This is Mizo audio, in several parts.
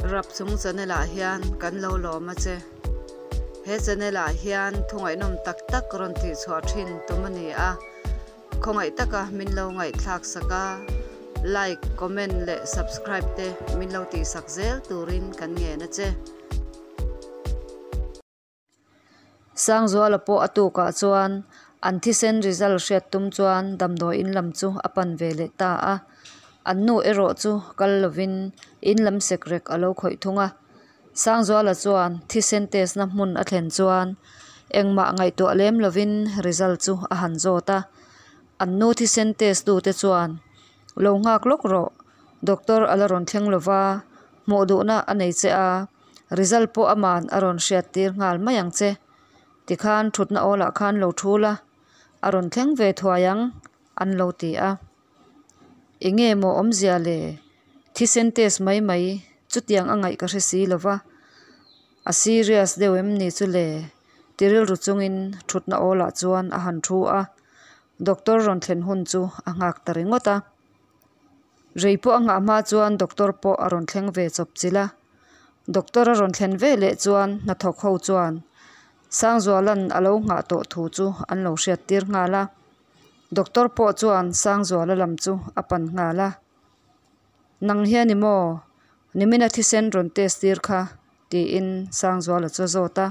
Rapchung channel ah hian kan lo lawm a che. He channel ah hian thu ngaihnawm tak tak rawn tih chhuah thin tum a ni a. Khawngaih taka min lo ngaihthlak sak a, like, comment leh subscribe te min lo tih sak zel turin kan ngen a che. Sangzuala pawh a tukah chuan an thisen result hriat tum chuan damdawi in lam chu a pan ve leh ta a. An nu erawh chu kal lovin in lam sekrek a lo khawih thung a. Sangzuala chuan thisen test na hmun a thlen chuan engmah ngaihtuah lem lovin result chu a han zawt a. An nu thisen test tute chuan lo nghak lawk rawh, doctor a la rawn thleng lova, hmuh duhna a nei che a. Result pawh aman a rawn hriat tir nghal mai ang che. Tikhan thutna awlah khan lo thu la, a rawn thleng ve thuai ang, an lo ti a. Enge maw awmzia le? Thisen test mai mai chutiang a ngaih ka hre si lova, a serious deuh em ni chu le? Ti rilru chungin thutna awlah chuan a han thu a, doctor rawn thlen hun chu a nghak ta ringawt a. Rei pawh a nghah hma chuan doctor pawh a rawn thleng ve chawp chilh a. Doctor a rawn thlen ve leh chuan hnathawk ho chuan Sangzuala'n a lo nghah tawh thu chu an lo hriat tir nghal a. Doctor pawh chuan Sangzuala lam chu a pan nghal a. Nang hian i maw? Nimina thisen rawn test tir kha tiin Sangzuala chu a zawt a.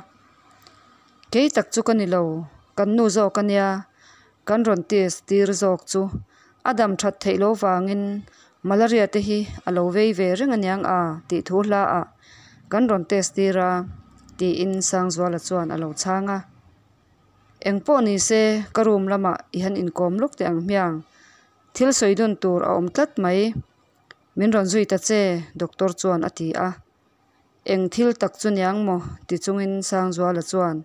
Kei tak chu ka ni lo, kan nu zawk a nia, kan rawn test tir zawk chu a dam that theih loh vangin malaria te hi a lo vei ve reng aniang a tih thu hla ah kan rawn test tir a tiin Sangzuala chuan a lo chhang a. Eng pawh ni se ka room lamah i han inkawm lawk teh ang hmiang, thil sawi dun tur a awm tlat mai. Min rawn zui ta che doctor chuan a ti a. Eng thil tak chu niang maw? ti chungin Sangzuala chuan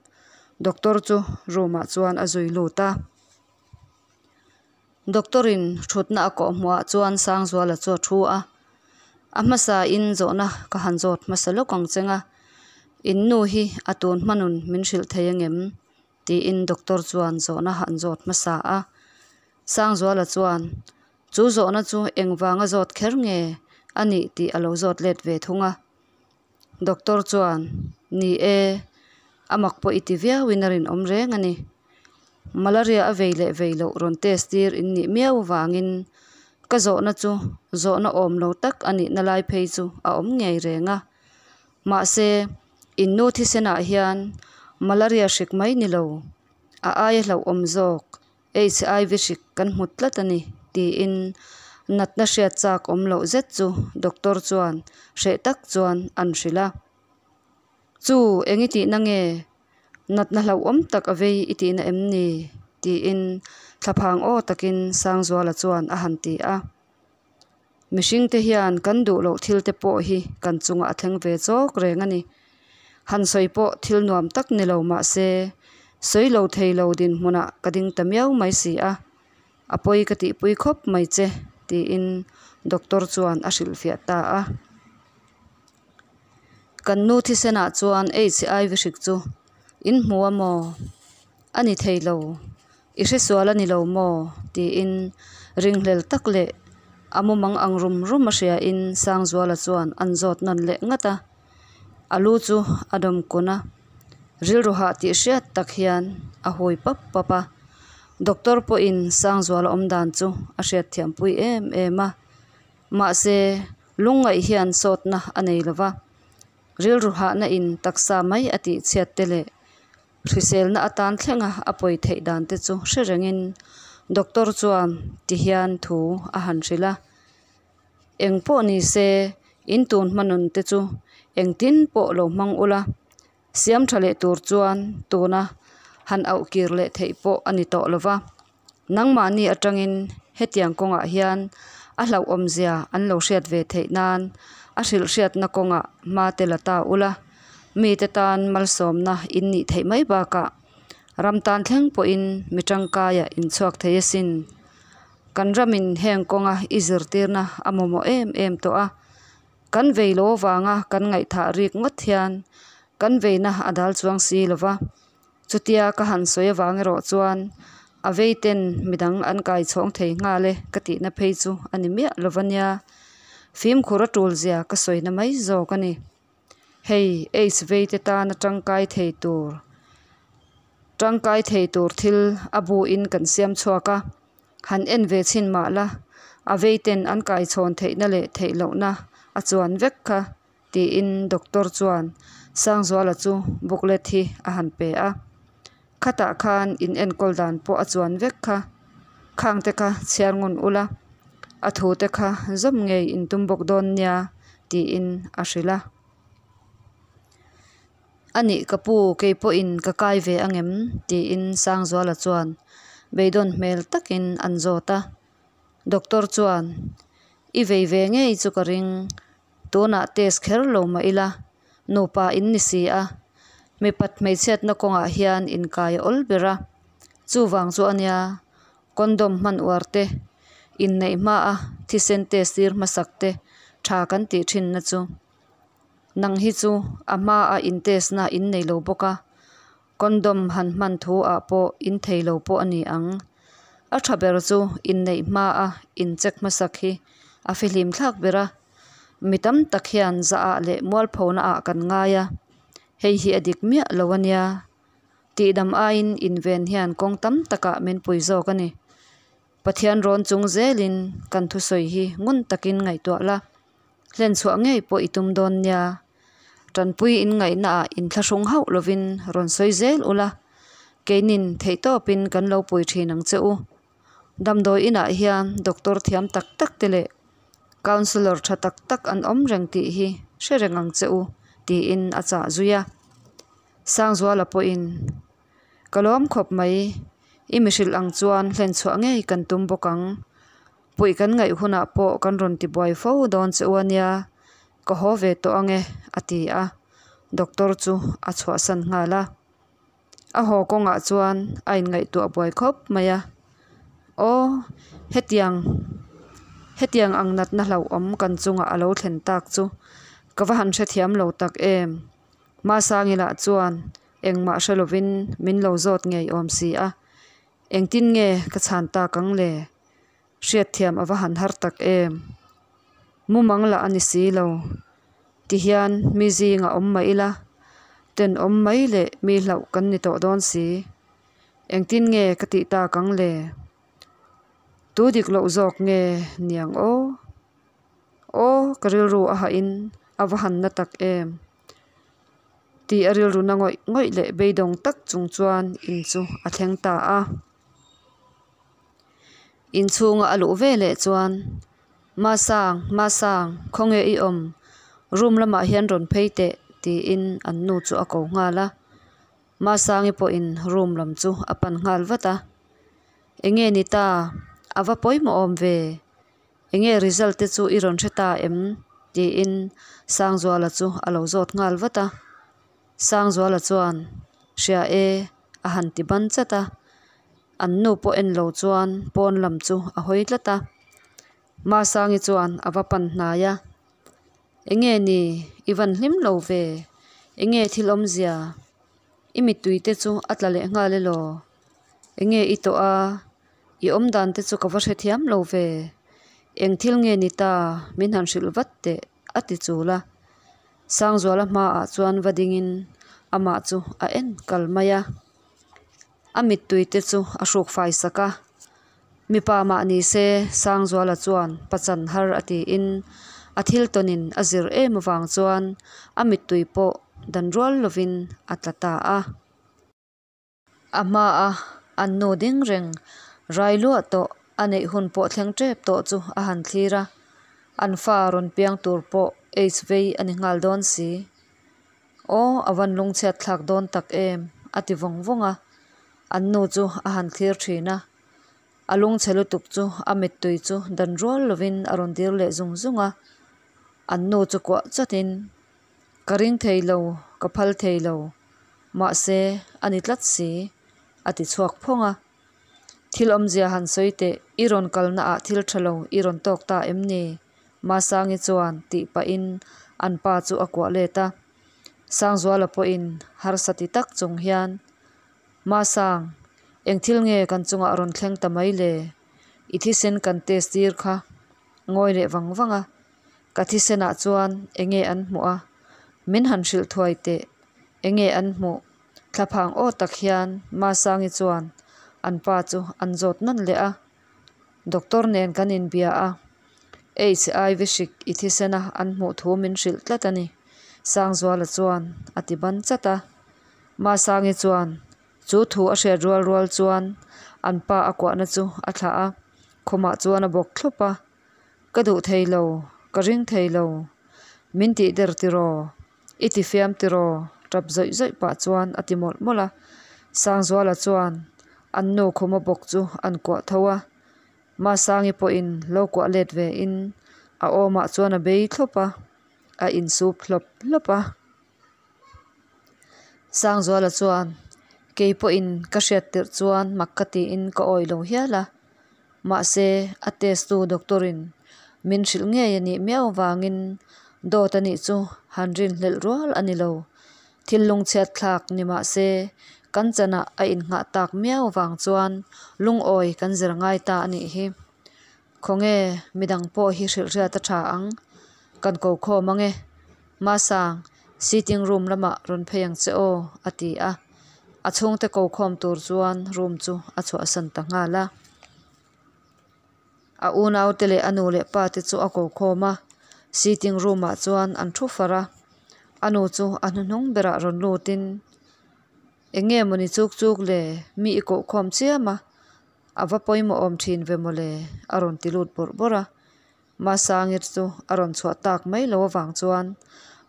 doctor chu room ah chuan a zui lut a. Doctor in thutna a kawh hmuh ah chuan Sangzuala chu a thu a. A hmasa in zawhna ka han zawt hmasa lawk ang cheng a, in nu hi a tun hmanun min hrilh thei angem? tiin doctor chuan zawhna han zawt hmasa a. Sangzuala chuan Chu zawhna chu engvanga zawt kher nge a nih tih a lo zawt let ve thung a. Doctor chuan, Ni e, a mak pawh i ti viauin a rinawm reng a ni. Malaria a vei leh vei loh rawn test tir in nih miau vangin ka zawhna chu zawhna awm lo tak a nihna lai phei chu a awm ngei reng a. Mahse, in nu thisenah hian malaria hrik mai ni lo, a aia hlauhawm zawk HIV hrik kan hmu tlat a ni, tiin natna hriat chak awm loh zet chu doctor chuan hreh tak chuan an hrilh a. Chu eng i tihna nge? Natna hlauhawm tak a vei i tihna em ni? tiin thlaphang aw takin Sangzuala chuan a han ti a. Mihringte hian kan duh loh thil te pawh hi kan chungah a thleng ve chawk reng a ni. Han sawi pawh thil nuam tak ni lo mah se, sawi lo thei lo dinhmunah ka ding ta miau mai si a, a pawi ka tihpui khawp mai che, tiin doctor chuan a hrilhfiah ta a. Kan nu thisenah chuan HIV hrik chu in hmu a maw? A ni thei lo, i hresual a ni lo maw? tiin ringhlel tak leh a mumang ang rum rum a hriain Sangzuala chuan an zawt nawn leh ngat a. A lu chu a dawm kun a, rilru hah tih hriat tak hian a hui pap pap a. Doctor pawhin Sangzuala awmdan chu a hriatthiampui em em a. Mahse, lungngaih hian sawtna a nei lo va, rilru hahna in taksa mai a tih chhiat te leh hriselna atan thlenga a pawi theih dan te chu hre rengin doctor chuan ti hian thu a han hrilh a. Eng pawh ni se, in tun hmanun te chu engtin pawh lo hmang ula, siam tha leh tur chuan tuna han auh kir leh theih pawh a ni tawh lo va. Nangmahni atangin hetiang kawngah hian a hlauhawmzia an lo hriat ve theih nan a hrilhhriatna kawngah hma te la ta ula, mite tan malsawmna in nih theih mai bakah ram tan thleng pawhin mi tangkaiah in chhuak thei asin. Kan ramin heng kawnga i zirtirna a mamawh em em tawh a, kan vei lo avanga kan ngaihthah rik ngawt hian kan veina a dal chuang si lova. Chutia ka han sawi avang erawh chuan a veiten midang an kai chhawng thei nghal e ka tihna phei chu a ni miah lo va nia. Fimkhur a tul zia ka sawina mai zawk a ni. Hei aids vei te tana tangkai thei tur tangkai thei tur thil a bu in kan siam chhuak a, han en ve chhin mah la a vei ten an kaichhawn theihna leh theih lohna a chuan vek kha tiin doctor chuan Sangzuala chu booklet hi a han pe a. Khatah khan in enkawl dan pawh a chuan vek kha. Khang te kha chhiar ngun ula, a thu te kha zawm ngei in tum bawk dawn nia tiin a hrilh a. A nih ka pu, kei pawhin ka kai ve angem? tiin Sangzuala chuan beidawn hmel takin an zawt a. Doctor chuan, I vei ve ngei chu ka ring, tunah test kher lo mah ila, nupa in ni si a, mipat hmeichhiatna kawngah hian inkai a awl ber a, chuvang chu a nia, condom hman uar te, inneih hmaa thisen test tir hmasak te tha kan tih thinna chu. Nang hi chu a hmaa in test na in nei lo bawk a, condom han hman thu ah pawh in thei lo pawh a ni ang. A tha ber chu inneih hmaa in check hmasak hi a fihlim thlak ber a, mi tam tak hian zah ah leh mualphona ah kan ngai a, hei hi a dik miah lo a nia. Tihdam aiin inven hian kawng tam takah min pui zawk a ni. Pathian rawn chung zelin kan thusawi hi ngun takin ngaihtuah la, hlenchhuah ngei pawh i tum dawn nia. Tanpui in ngaihnaah inthlahrung hauh lovin rawn sawi zel ula, keinin theihtawpin kan lo pui thin ang che u. Damdawi inah hian doctor thiam tak tak te leh counsellor tha tak tak an awm reng tih hi hre reng ang che u, tiin a chah zui a. Sangzuala pawhin, Ka lawm khawp mai, i mihrilh ang chuan hlenchhuah ngei kan tum bawk ang. Puih kan ngaih hunah pawh kan rawn ti buai fo dawn che u ania, ka haw ve tawh ange, a ti a, doctor chu a chhuahsan nghal a. A haw kawngah chuan a inngaihtuah buai khawp mai a, Aw, hetiang, hetiang ang natna hlauhawm kan chungah a lo thlen tak chu ka va han hrethiam lo tak em. Masangi lah chuan engmah hre lovin min lo zawt ngei awm si a, engtin nge ka chhan tak ang le? Hriatthiam a va han har tak em! Mumang lah a ni si lo. Tihian mi zingah awm mah ila, tenawm mai leh mi hlauh kan ni tawh dawn si. Engtin nge ka tih tak ang le? Tu dik loh zawk nge niang aw? Aw, ka rilru a hahin a va han na tak em! Tih a rilru na ngawih ngawih leh beidawng tak chung chuan in chu a thleng ta a. Inchhunga a luh ve leh chuan, Masang, Masang, khawnge i awm? Room lamah hian rawn phei teh, tiin an nu chu a ko nghal a. Masangi pawhin room lam chu a pan nghal vat a. Enge ni ta? A va pawimawh awm ve. Enge result te chu i rawn hre ta em? tiin Sangzuala chu a lo zawt nghal vat a. Sangzuala chuan, Hria e, a han ti ban chat a. An nu pawh en lo chuan pawn lam chu a hawi tlat a. Masangi chuan a va pan hnai a, Enge ni, i van hlim lo ve, enge thil awmzia? I mittui te chu a tla leh nghal elaw? Enge i tawh a, i awm dan te chu ka va hrethiam lo ve, eng thil nge ni ta min han hrilh vat teh a ti chul a. Sangzuala hmaah chuan va dingin amah chu a en kal mai a. A mittui te chu a hruk fai sak a. Mipa mah ni se Sangzuala chuan pachan har a tiin a thil tawnin a zir em avang chuan a mittui pawh dan rual lovin a tla ta a. A hmaa an nu ding reng rai luah tawh a neih hun pawh thleng tep tawh chu a han thlir a, an fa rawn piang tur pawh aids vei a ni nghal dawn si. Aw a van lungchhiat thlak dawn tak em a ti vawng vawng a, an nu chu a han thlir thin a, a lungchhe lutuk chu a mittui chu dan rual lovin a rawn dir leh zung zung a, an nu chu kuah chatin Ka ring thei lo, ka phal thei lo, mahse a ni tlat si, a ti chhuak phawng a. Thil awmzia han sawi teh, i rawn kalna ah thil tha lo i rawn tawk ta em ni? Masangi chuan tih pahin an pa chu a kuah let a. Sangzuala pawhin harsa ti tak chung hian, Masang, eng thil nge kan chungah rawn thleng ta mai le? I thisen kan test tir kha ngawi leh vang vang a. Ka thisenah chuan enge an hmuh a? Min han hrilh thuai teh, enge an hmuh? Thlaphang aw tak hian Masangi chuan an pa chu an zawt nawn leh a. Doctor nen kan inbia a, HIV hrik i thisena an hmuh thu min hrilh tlat a ni, Sangzuala chuan a ti ban chat a. Masangi chuan chu thu a hriat rual rual chuan an pa a kuahna chu a thlah a, khumah chuan a bawk thlup a. Ka duh thei lo, ka ring thei lo. Min tih der tiraw? I ti fiam tiraw? Tap zawih zawih pah chuan a ti mawlh mawlh a. Sangzuala chuan an nu khuma bawk chu an kuah tho a. Masangi pawhin lo kuah let ve in a awmah chuan a bei thlawp a, a insup hlawp hlawp a. Sangzuala chuan, Kei pawhin ka hriat tirh chuan mak ka tiin ka awih lo hial a. Mahse, a test tu doctor in min hrilh ngei a nih miau avangin dawt a nih chu han rinhlelh rual a ni lo. Thil lungchhiat thlak ni mahse, kan chanah a innghah tak miau avang chuan lungawi kan zir ngai ta a nih hi. Khawnge midang pawh hi hrilh hriat a tha ang, kan ko khawm ang e. Masang, sitting room lamah rawn phei ang che aw, a ti a. A chhungte ko khawm tur chuan room chu a chhuahsan ta nghal a. A unaute leh a nu leh pa te chu a ko khawm a, sitting room ah chuan an thu far a. A nu chu a hnuhnung berah rawn lutin, Eng nge mawni chuk chuk le, mi i koh khawm chiam a, a va pawimawh awm thin ve mawle, a rawn ti lut bawrh bawrh a. Masangi chu a rawn chhuah tak mai lo avang chuan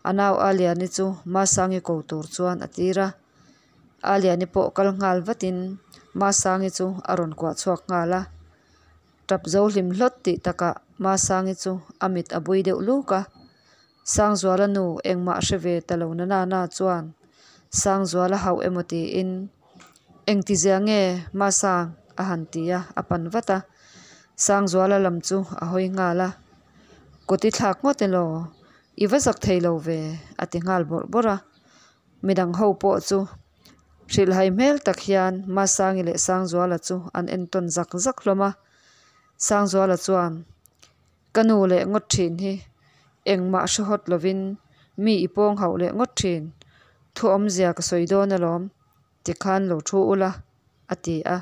a nau Aliani chu Masangi ko tur chuan a tir a. Aliani pawh kal nghal vatin Masangi chu a rawn kuah chhuak nghal a. Tap zo hlim hlawt tih takah Masangi chu a mit a bui deuh luk a. Sangzuala nu engmah hre ve ta lo na nana chuan Sangzuala hauh emaw tiin, Engtizia nge Masang? a han ti a, a pan vat a. Sangzuala lam chu a hawi nghal a, Kut i thlak ngawt elaw? I va zak thei lo ve, a ti nghal bawrh bawrh a. Midang ho pawh chu hrilhhai hmel tak hian Masangi leh Sangzuala chu an entawn zak zak hlawm a. Sangzuala chuan, Ka nu leh ngawt thin hi engmah hre hawt lovin mi i pawng hauh leh ngawt thin. Thu awmzia ka sawi dawn alawm, tikhan lo thu ula, a ti a.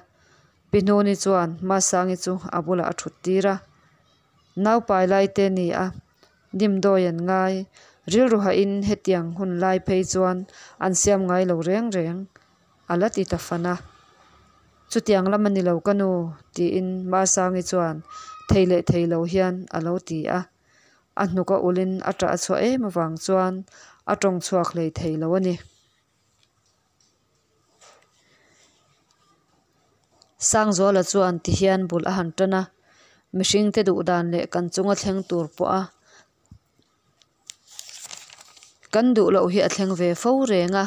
Pi Hnuni chuan Masangi chu a bulah a thut tir a. Naupai lai te ni a, dimdawi an ngai, rilru hahin hetiang hun lai phei chuan an siam ngai lo reng reng, a la ti ta fan a. Chutiang lam a ni lo ka nu, tiin Masangi chuan thei leh thei lo hian a lo ti a. A hnuk a ulhin a ṭah a chhuah em avang chuan a ṭawng chhuak hlei thei lo a ni. Sangzuala chuan ti hian bul a han tan a, mihringte duh dan leh kan chunga thleng tur pawh a kan duh loh hi a thleng ve fo reng a,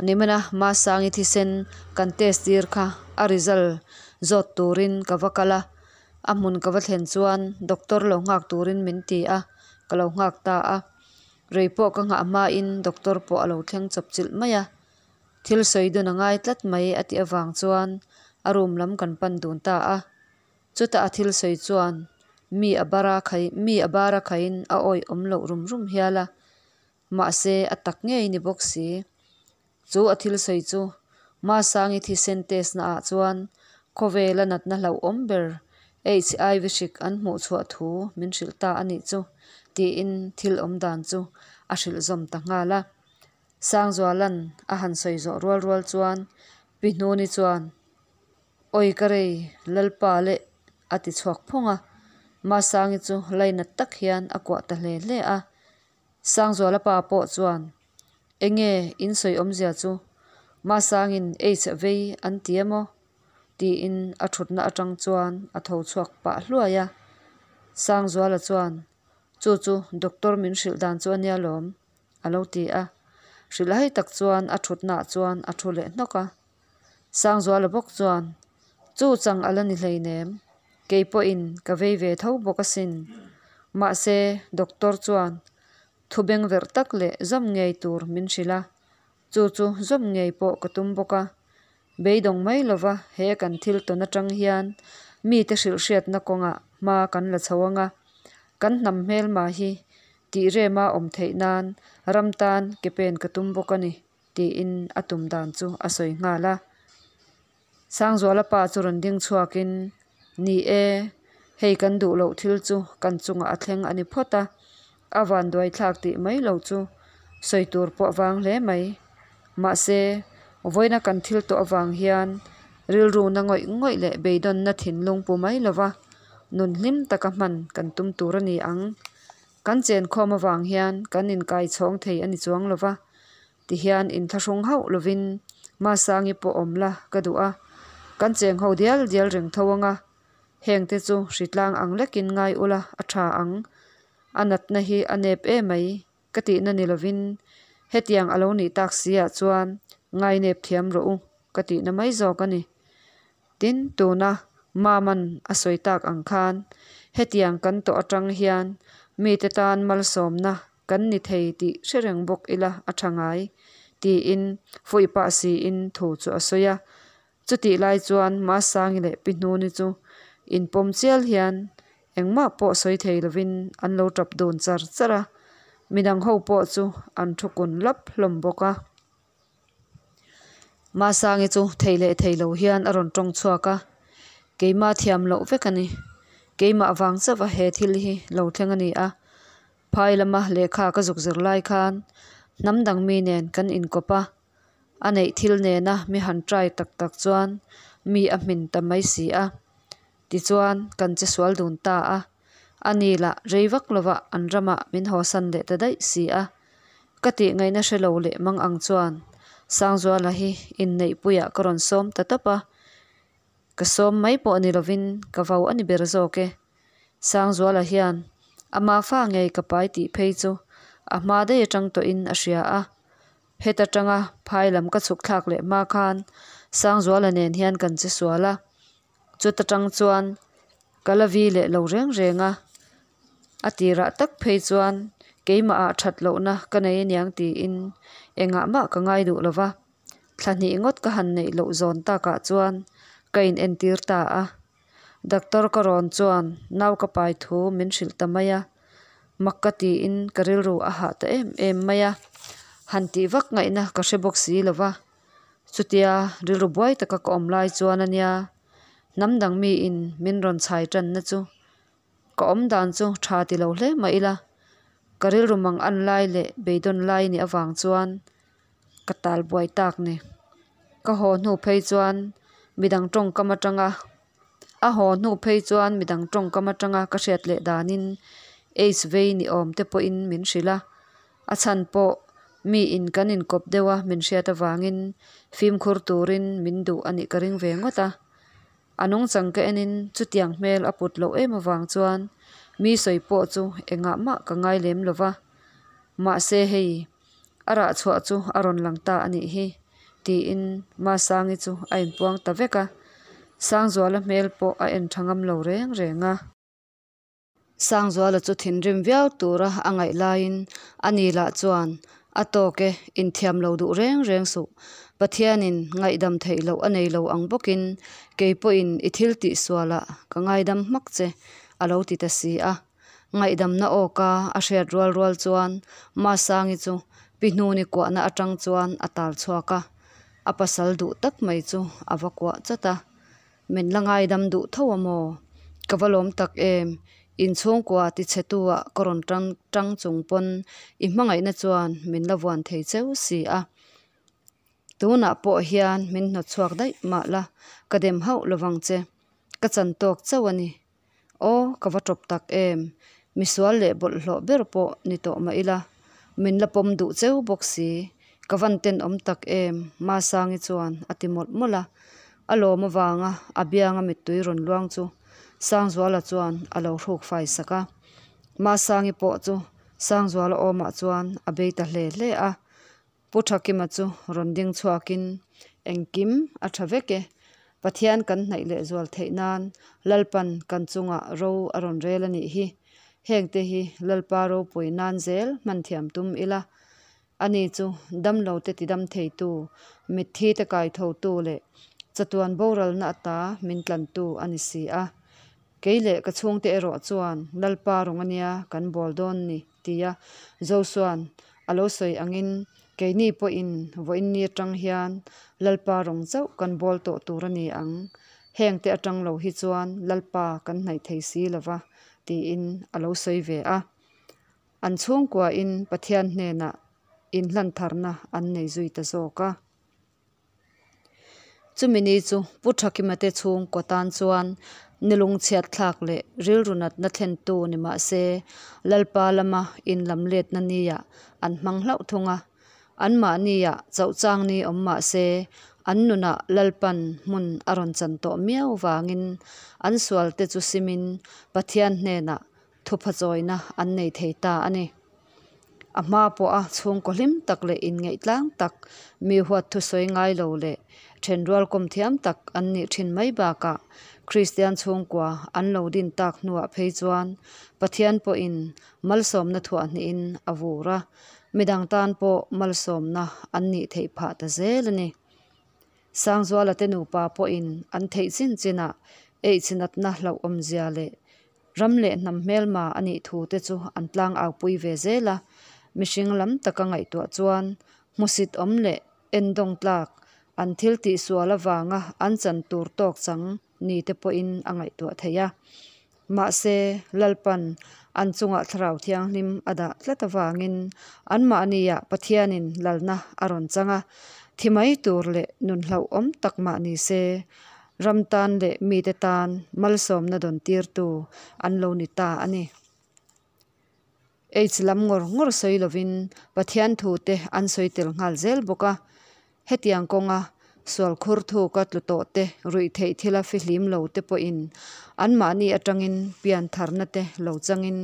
nimahna Masangi thisen kan test tir kha a result zawt turin ka va kal a, a hmun ka va thlen chuan doctor lo nghak turin min ti a, ka lo nghak ta a. Rei pawh ka nghah hmain doctor pawh a lo thleng chawp chilh mai a, thil sawi dun a ngai tlat mai a tih avang chuan a room lam kan pan dun ta a. Chutah a thil sawi chuan mi a bara khai mi a bara khaiin a awih awm loh rum rum hial a, mahse a tak ngei ni bawk si. Chu a thil sawi chu Masangi thisen test na ah chuan khawvela natna hlauhawm ber HIV hrik an hmuh chhuah thu min hrilh ta a nih chu tiin thil awm dan chu a hrilh zawm ta nghal a. Sangzuala'n a han sawi zawh rual rual chuan Pi Hnuni chuan, Awi ka rei, Lalpa leh a ti chhuak phawng a. Masangi chu lainat tak hian a kuah ta hle hle a. Sangzuala pa pawh chuan, Enge in sawi awmzia chu? Masangin Aids a vei an ti emaw? tiin a thutna atang chuan a tho chhuak pah hluai a. Sangzuala chuan, Chu chu doctor min hrilh dan chu a nia lawm, a lo ti a. Hrilhhai tak chuan a thutnaah chuan a thu leh hnawk a. Sangzuala bawk chuan, Chu chang a la ni hleinem, kei pawhin ka vei ve tho bawk asin. Mahse, doctor chuan thu beng verh tak leh zawm ngei tur min hrilh a, chu chu zawm ngei pawh ka tum bawk a. Beidawng mai lova he kan thil tawn atang hian mite hrilhhriatna kawngah hma kan la chho ang a, kan hnam hmelma hi Tih rema awm theih nan ram tan ke pen ka tum bawk a ni, tiin a tum dan chu a sawi nghal a. Sangzuala pa chu rawn ding chhuakin, Ni e, hei kan duh loh thil chu kan chungah a thleng a ni phawt a, a vanduai thlak tih mai lo chu sawi tur pawh a vang hle mai. Mahse, vawiina kan thil tawh avang hian rilru na ngawih ngawih leh beidawnna thinlung pu mai lova nun hlim taka hman kan tum tur a ni ang. Kan chenkhawm avang hian kan inkai chhawng thei a ni chuang lova, tihian inthlahrung hauh lovin Masangi pawh awm la ka duh a, kan cheng ho dial dial reng tho anga, hengte chu hritlang ang lekin ngai ula a tha ang, a natna hi a nep emai ka tihna ni lovin hetiang a lo nih tak si ah chuan ngai nep thiam rawh u ka tihna mai zawk a ni. Tin, tuna Maman a sawi tak ang khan hetiang kan tawh atang hian mite tan malsawmna kan ni thei tih hre reng bawk ila a tha ngai, tiin fuih pah siin thu chu a sawi a. Chutih lai chuan Masangi leh Pi Hnuni chu inpawm chial hian engmah pawh sawi thei lovin an lo tap dun char char a, midang ho pawh chu an thu kun lap hlawm bawk a. Masangi chu thei leh thei lo hian a rawn tawng chhuak a, Keimah thiam loh vek a ni. Keimah vang chauh a he thil hi lo thleng a ni a. Phai lama lehkha ka zuk zir lai khan hnam dang mi nen kan inkawp a, a neih thil nena mi han try tak tak chuan mi a hmin ta mai si a. Tichuan kan che sual dun ta a, a ni lah rei vak lovah an ramah min hawsan leh ta daih si a. Ka tih ngaihna hre lo leh mang ang chuan Sangzuala hi inneihpuiah ka rawn sawm ta tawp a, ka sawm mai pawh ni lovin ka vau a ni ber zawk e. Sangzuala hian ama fa ngei ka pai tih phei chu a hma daih atang tawhin a hria a, heta tanga phai lam ka chhuk thlak leh hma khan Sangzuala nen hian kan che sual a, chuta tang chuan ka la vi leh lo reng reng a, a tirah tak phei chuan keimah ah that lohna ka nei aniang tiin engah mah ka ngai duh lova, thla hnih ngawt ka han neih loh zawn takah chuan ka in entir ta a. Doctor ka rawn chuan nau ka pai thu min hrilh ta mai a, mak ka tiin ka rilru a hah ta em em mai a, han tih vak ngaihna ka hre bawk si lova, chutia rilru buai taka ka awm lai chuan ania hnam dang miin min rawn chhai tanna chu ka awm dan chu tha ti lo hle mah ila, ka rilru mang an lai leh beidawn lai nih avang chuan ka tal buai tak ni. Ka haw hnu phei chuan midang tawngkam atanga a haw hnu phei chuan midang tawngkam atanga ka hriat leh danin Aids vei ni awm te pawhin min hrilh a, a chhan pawh mi in kan inkawp deuh a min hriat avangin fimkhur turin min duh a nih ka ring ve ngawt a. A nungchang ka enin chutiang hmel a put loh em avang chuan mi sawi pawh chu engah mah ka ngai lem lova, mahse hei A rah chhuah chu a rawn lang ta a nih hi, tiin Masangi chu a inpuang ta vek a. Sangzuala hmel pawh a en tha ngam lo reng reng a. Sangzuala chu thinrim viau tura a ngaih laiin a ni lah chuan, A tawk e, inthiam lo duh reng reng suh. Pathianin ngaihdam theih loh a nei lo ang bawkin kei pawhin i thil tihsualah ka ngaidam hmak che, a lo ti ta si a. Ngaihdamna awka a hriat rual rual chuan Masangi chu Pi Hnuni kuahna atang chuan a tal chhuak a, a pasal duh tak mai chu a va kuah chawt a. Min la ngaidam duh tho a maw? Ka va lawm tak em? Inchhungkua tichhetu ah ka rawn tang tang chung pawn i hmangaihna chuan min la vuan thei cheu si a. Tunah pawh hian min hnawt chhuak daih mah la ka dem hauh lovang che. Ka chan tawk chauh a ni. Aw, ka va tawp tak em! Misual leh bawlhhlawh ber pawh ni tawh mah ila, min la pawm duh cheu bawk si. Ka van tenawm tak em! Masangi chuan a ti mawlh mawlh a. A lawm avanga a bianga mittui rawn luang chu Sangzuala chuan a lo hruk fai sak a. Masangi pawh chu Sangzuala awmah chuan a bei ta hle hle a. Pu Thakima chu rawn ding chhuakin, Engkim a tha vek e. Pathian kan hnaih lehzual theih nan Lalpan kan chungah ro a rawn rel a nih hi. Hengte hi Lalpa ropui nan zel hman thiam tum ila. Ani chu damlote tidam theitu, mitthite kaithotu leh chatuan boralna ata min tlantu a ni si a. Kei leh ka chhungte erawh chuan Lalpa rawng ania kan bawl dawn ni, tia Josua'n a lo sawi angin keini pawhin vawiinni atang hian Lalpa rawng chauh kan bawl tawh tur a ni ang. Hengte atang lo hi chuan Lalpa kan hnaih thei si lo va, tiin a lo sawi ve a. An chhungkuain Pathian hnenah inhlantharna an nei zui ta zawk a. Chumi ni chu Pu Thakima te chhungkaw tan chuan ni lungchhiat thlak leh rilru natna thlentu ni mah se Lalpa lama inlamletna niah an hmang hlauh thung a. Anmahniah chauhchang ni awm mah se an nunah Lalpan hmun a rawn chan tawh miau vangin an sualte chu simin Pathian hnenah thuphachawina an nei thei ta a ni. A hma pawha chhungkaw hlim tak leh inngeih tlang tak, mi huat thusawi ngai lo leh thenrual kawm thiam tak an nih thin mai bakah Kristian chhungkua an lo din tak hnuah phei chuan Pathian pawhin malsawmna thuah hnihin a vur a, midang tan pawh malsawmna an nih theih phah ta zel a ni. Sangzuala te nupa pawhin an theih chin chinah eichhinatna hlauhawmzia leh Ram leh hnam hmelma a nih thu te chu an tlang aupui ve zel a, mihring lam taka ngaihtuah chuan hmusit awm leh endawng tlak an thil tihsual avanga an chan tur tawk chang ni te pawhin a ngaihtuah theih a. Mahse, Lalpan an chungah Thlarau Thianghlim a dah tlat avangin anmahniah Pathianin lalna a rawn chang a, thi mai tur leh nun hlauhawm tak mah ni se, Ram tan leh mite tan malsawmna dawn tirtu an lo ni ta a ni. Aids lam ngawr ngawr sawi lovin Pathian thu te an sawi tel nghal zel bawk a. Hetiang kawnga sual khur thuka tlu tawh te, ruih theih thila fihlim lo te pawhin anmahni atangin pian tharna te lo changin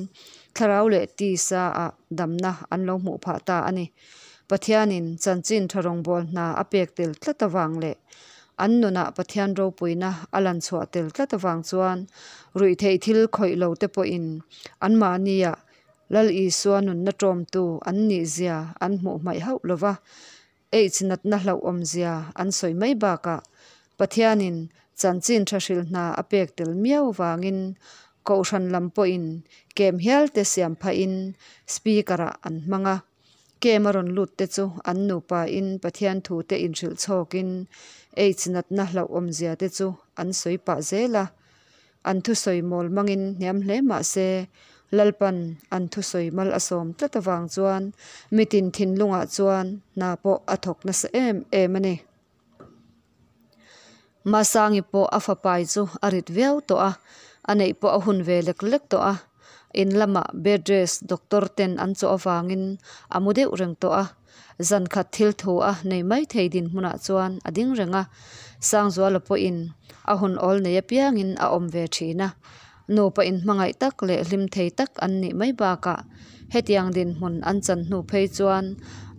thlarau leh tisa ah damna an lo hmuh phah ta a ni. Pathianin chanchin tha rawngbâwl hna a pek tel tlat avang leh an nunah Pathian ropuina a lan chhuah tel tlat avang chuan ruihtheih thil khawih lo te pawhin anmahniah Lal Isua nunna ṭawmtu an nihzia an hmuh hmaih hauh lo va, Aids natna hlauhawmzia an sawi mai bakah Pathianin chanchin tha hrilh hna a pek tel miau vangin Kohhran lam pawhin kem hial te siam phahin Speaker-ah an hmang a. Kem a rawn lut te chu an nupa in Pathian thu te inhrilh chhawkin Aids natna hlauhawmzia te chu an sawi pah zel a. An thusawi mawl mangin hniam hle mah se Lalpan an thusawi mal a sawm tlat avang chuan mitin thinlungah chuan hna pawh a thawk nasa em em a ni. Masangi pawh a fapai chu a rit viau tawh a, a neih pawh a hun ve lek lek tawh a. In lamah bed rest doctor ten an chawh avangin a mu deuh reng tawh a. Zan khat thil thu a nei mai thei dinhmunah chuan a ding reng a. Sangzuala pawhin a hun awl nei apiangin a awm ve thin a. Nupa inhmangaih tak leh hlim thei tak an nih mai bakah hetiang dinhmun an chan hnu phei chuan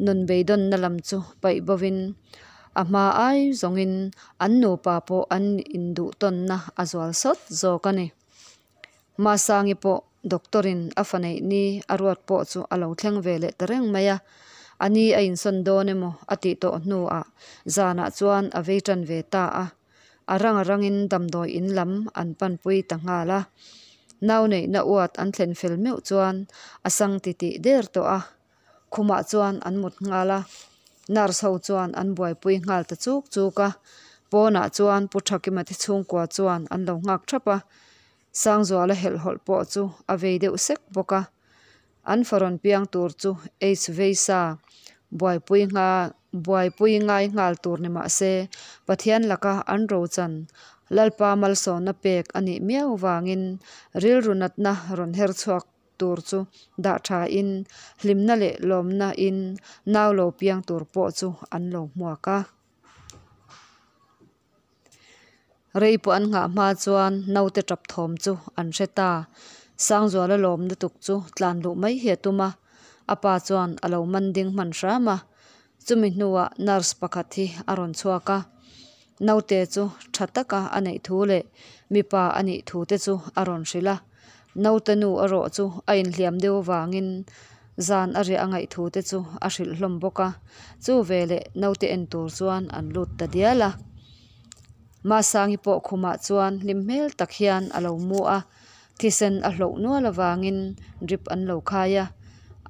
nun beidawnna lam chu paih bovin A hma ai zawngin an nupa pawh an induh tawnna a zual sawt zawk a ni. Masangi pawh doctor in a fa neih ni a ruat pawh chu a lo thleng ve leh ta reng mai a. A ni a insawn dawn emaw a tih tawh hnuah zanah chuan a vei tan ve ta a. A rang a rangin damdawi in lam an panpui ta nghal a. Nau neihna uat an thlen fel meuh chuan a sang titih der tawh a. Khumah chuan an mut nghal a, nurse ho chuan an buaipui nghal ta chuk chuk a, pawnah chuan Pu Thakima te chhungkua chuan an lo nghak thap a, Sangzuala helhhawlh pawh chu a vei deuh sek bawk a, an fa rawn piang tur chu H vei sa buaipui ngha buaipui ngai nghal tur ni mah se Pathian laka an rochan Lalpa malsawmna pek a nih miau vangin rilru natna rawn her chhuak tur chu dah tha in hlimna leh lawmna in nau lo piang tur pawh chu an lo hmuak a. Rei pawh an nghah hma chuan naute tap thawm chu an hre ta. Sangzuala lawm lutuk chu tlan luh mai hi a tum a, a pa chuan a lo man ding hman hram a. Chumi hnuah nurse pakhat hi a rawn chhuak a, naute chu tha taka a neih thu leh mipa a nih thu te chu a rawn hrilh a. Naute nu erawh chu a inhliam deuh avangin zan a riah a ngaih thu te chu a hrilh hlawm bawk a, chu veleh naute en tur chuan an lut ta dial a. Masangi pawh khumah chuan hlim hmel tak hian a lo mu a, thisen a hloh nual avangin drip an lo khai a.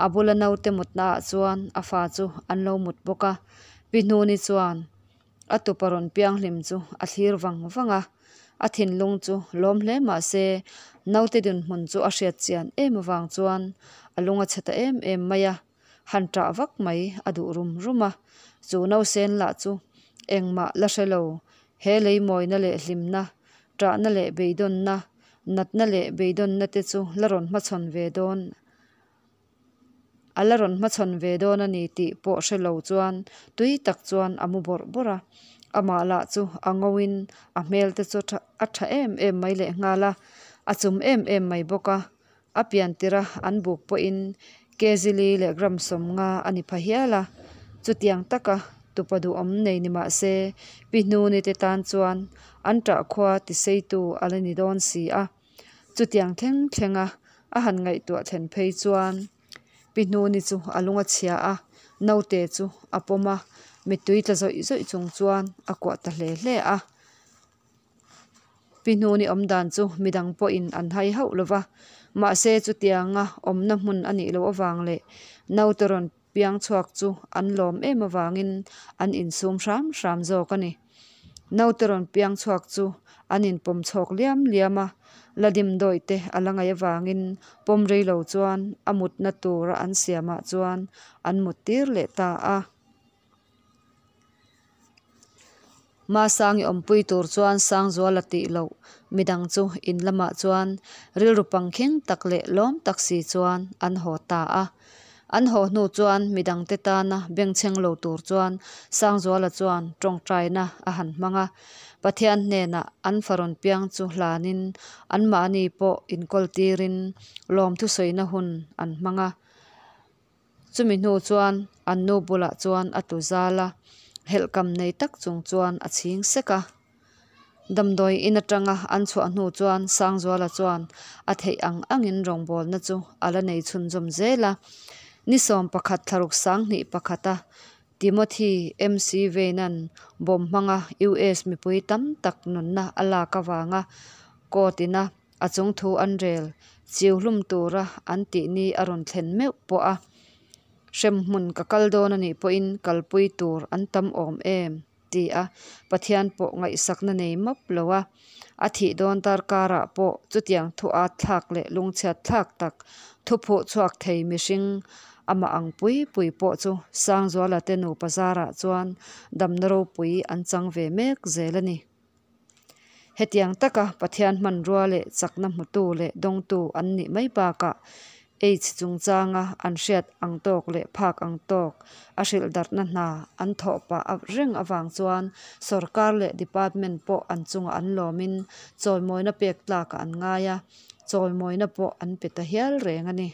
A bula naute mutnaah chuan a fa chu an lo mut bawk a. Pi Hnuni chuan a tupa rawn pianghlim chu a thlir vang vang a, a thinlung chu lawm hle mah se naute dinhmun chu a hriat chian em avang chuan a lung a chhe ta em em mai a. Han ṭah vak mai a duh rum rum a, chu nausen lah chu engmah la hre lo, he lei mawina leh hlimna, ṭahna leh beidawnna, natna leh beidawnna te chu la rawn hmachhawn ve dawn a la rawn hmachhawn ve dawn a ni tih pawh hre lo chuan tui tak chuan a mu bawrh bawrh a, amah lah chu a ngoin a hmel te chu a ṭha em em mai lehnghal a, a chum em em mai bawk a. A pian tirh a an buk pawhin kg li leh gram 50 a ni pha hial a, chutiang taka tupa duhawm nei ni mah se Pi Hnuni te tan chuan an ṭahkhua tiseitu a la ni dawn si a. Chutiang thleng thlenga a han ngaihtuah thlen phei chuan Pi Hnuni chu a lung a chhia a, naute chu a pawm a, mittui tla zawih zawih chung chuan a kuah ta hle hle a. Pi Hnuni awm dan chu midang pawhin an hai hauh lo va, mahse chutianga awmna hmun a nih loh avang leh naute rawn piang chhuak chu an lawm em avangin an insum hram hram zawk a ni. Naute rawn piang chhuak chu an inpawm chhawk liam liam a, la dimdawi te a la ngaih avangin pawm rei lo chuan a mutna tura an siamah chuan an mut tir leh ta a. Masangi awmpui tur chuan Sangzuala tih loh midang chu in lamah chuan rilru pangkhing tak leh lawm tak si chuan an haw ta a. An haw hnu chuan midangte tana bengchheng lo tur chuan Sangzuala chuan tawngtaina a han hmang a. Pathian hnenah an fa rawn piang chu hlanin anmahni pawh inkawl tirin lawmthu sawina hun an hmang a. Chumi hnu chuan an nu bulah chuan a tlu zal a, helhkam nei tak chung chuan a chhing sek a. Damdawi in atanga an chhuah hnu chuan Sangzuala chuan a theih ang angin rawngbawlna chu a la nei chhunzawm zel a. Ni 11 thlaruk 21 a Timothy MC Veina'n bomb hmanga US mipui tam tak nunna a lak avanga court ina A chung thu an rel chiu hlum tura an tih ni a rawn thlen meuh pawh a, hremhmun ka kal dawn a nih pawhin kalpui tur an tam awm em? ti a, Pathian pawh ngaihsakna nei map lo a, a thih dawn tar karah pawh chutiang thu at thlak leh lungchhiat thlak tak thu phuh chhuak thei mihring amah ang pui pui pawh chu Sangzuala te nupa zarah chuan damna ropui an chang ve mek zel a ni. Hetiang taka Pathian hmanrua leh chakna hmutu leh dawngtu an nih mai bakah AIDS chungchanga an hriat ang tawk leh phak ang tawk a hrilhdarhna hna an thawh pah reng avang chuan sawrkar leh department pawh an chungah an lawmin chawimawina pek tlakah an ngai a, chawimawina pawh an pe ta hial reng a ni.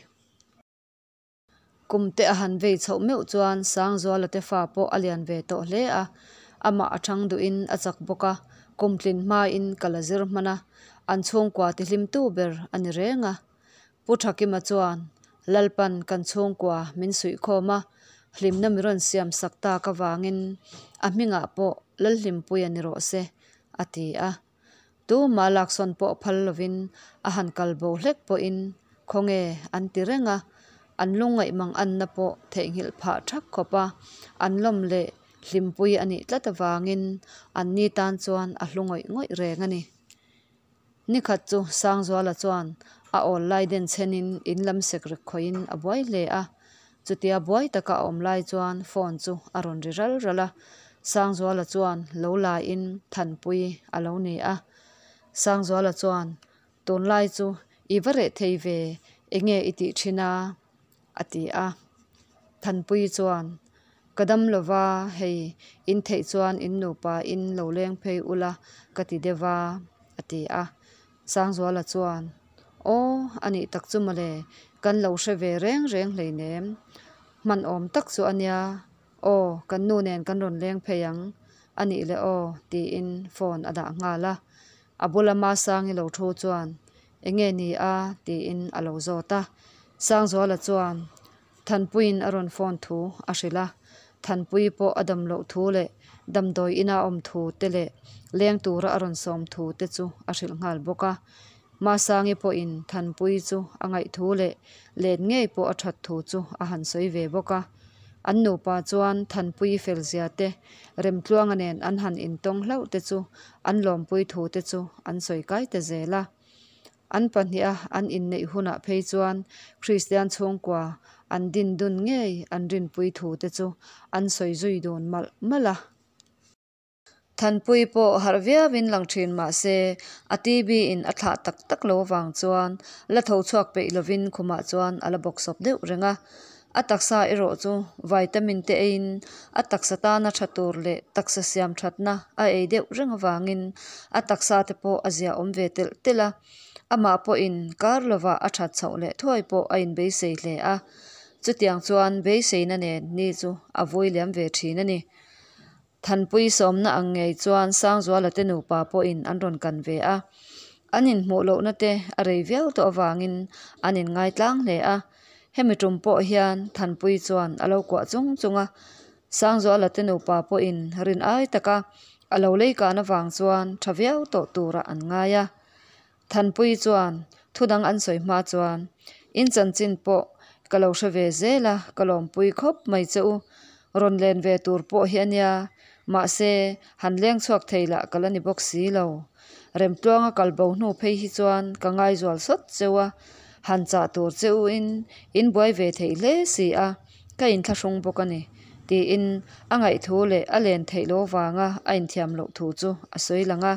Kum te a han vei chhoh meuh chuan Sangzuala te fa pawh a lian ve tawh hle a, amah a thang duhin a chak bawk a, kum tlin hmain ka la zir hman a, an chhungkua tihlimtu ber a ni reng a. Pu Thakima chuan, Lalpan kan chhungkua min suihkhawm a, hlimna mi rawn siam sak tak avangin a hmingah pawh Lalhlimpuia ni rawh se, a ti a. Tumah laksawn pawh phal lovin a han kal bo hlek pawhin khawnge an ti reng a, an lungngaih mang anna pawh theihnghilh phah thak khawp a, an lawm leh hlimpui a nih tlat avangin an ni tan chuan a hlu ngawih ngawih reng a ni. Nikhat chu Sangzuala chuan a awl lai den chhenin in lam sekrek khawihin a buai hle a, Chutia buai taka a awm lai chuan phone chu a rawn ri ral ral a, Sangzuala chuan lo laiin Thanpui a lo ni a. Sangzuala chuan, Tunlai chu i va reh thei ve, enge i tih thin a? a ti a. Thanpui chuan, Ka dam lova, hei in theih chuan in nupa in lo leng phei ula ka ti deuh va, a ti a. Sangzuala chuan, Aw, a nih tak chu mawle, kan lo hre ve reng reng hleinem. Hman awm tak chu a nia, aw, kan nu nen kan rawn leng phei ang, a nih le aw, tiin phone a dah nghal a. A bula Masangi lo thu chuan, Enge ni a? tiin a lo zawt a. Sangzuala chuan, Thanpuiin a rawn phone thu a hrilh a, Thanpui pawh a dam loh thu leh damdawi ina a awm thu te leh leng tura a rawn sawm thu te chu a hrilh nghal bawk a. Masangi pawhin Thanpuii chu a ngaih thu leh len ngei pawh a that thu chu a han sawi ve bawk a. An nupa chuan Thanpuii fel zia te, Remtluanga nen an han intawng hlauh te chu an lawmpui thu te chu an sawi kai ta zel a. An pahniha an inneih hunah phei chuan Kristian chhungkua an din dun ngei an rinpui thu te chu an sawi zui dun malh malh a. Thanpui pawh harh viauin lang thin mah se a TB in a thlah tak tak lo avang chuan la tho chhuak peih lovin khumah chuan a la bawksawp deuh reng a. A taksa erawh chu vitamin te eiin a taksa tana tha tur leh taksa siam thatna a ei deuh reng avangin a taksa te pawh a ziaawm ve telh telh a. Amah pawhin kar lovah a that chhoh leh thuai pawh a inbeisei hle a. Chutiang chuan beiseina nen ni chu a vui liam ve thin a ni. Thanpui sawmna ang ngei chuan Sangzuala te nupa pawhin an rawn kan ve a. An inhmuh lohna te a rei viau tawh avangin an inngaitlang hle a. Hemi tum pawh hian Thanpui chuan a lo kuah chung chung a. Sangzuala te nupa pawhin rin ai taka a lo leikan avang chuan tha viau tawh turah an ngai a. Thanpui chuan thudang an sawi hma chuan, In chanchin pawh ka lo hre ve zel a, ka lawmpui khawp mai che u. Rawn len ve tur pawh hi a nia, mahse han leng chhuak thei lah ka la ni bawk si lo. Remtluanga kal bo hnu phei hi chuan ka ngaizual sawt cheu a, han chah tur che u in in buai ve theih hle si a, ka inthlahrung bawk a ni, tiin a ngaihthu leh a len theih lo vanga a inthiam loh thu chu a sawi lang a.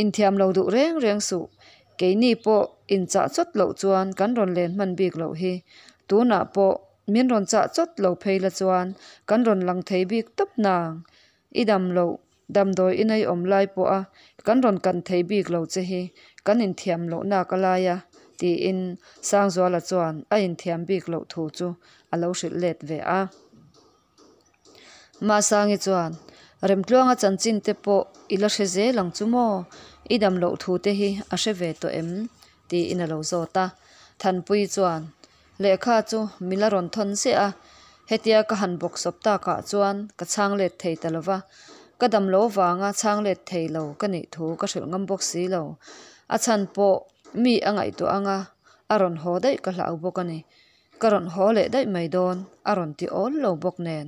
Inthiam lo duh reng reng suh, keini pawh inchah chawt loh chuan kan rawn len hman bik loh hi. Tunah pawh min rawn chah chawt lo phei la chuan kan rawn lang thei bik tawp nang. I dam loh, damdawi i nei awm lai pawha kan rawn kan thei bik lo che hi kan inthiam loh nak a lai a, tiin Sangzuala chuan a inthiam bik loh thu chu a lo hrilh let ve a. Masangi chuan, Remtluanga chanchin te pawh i la hre zel ang chu maw? I dam loh thu te hi a hre ve tawh em? tiin a lo zawt a. Thanpuii chuan, Lehkha chu mi la rawn thawn ziah a, hetia ka han bawksawp takah chuan ka chhang let thei ta lo va, ka dam loh vanga chhang let thei lo ka nih thu ka hrilh ngam bawk si lo. A chhan pawh mi a ngaihtuah anga a rawn haw daih ka hlau bawk a ni. Ka rawn haw leh daih mai dawn, a rawn ti awl lo bawk nen.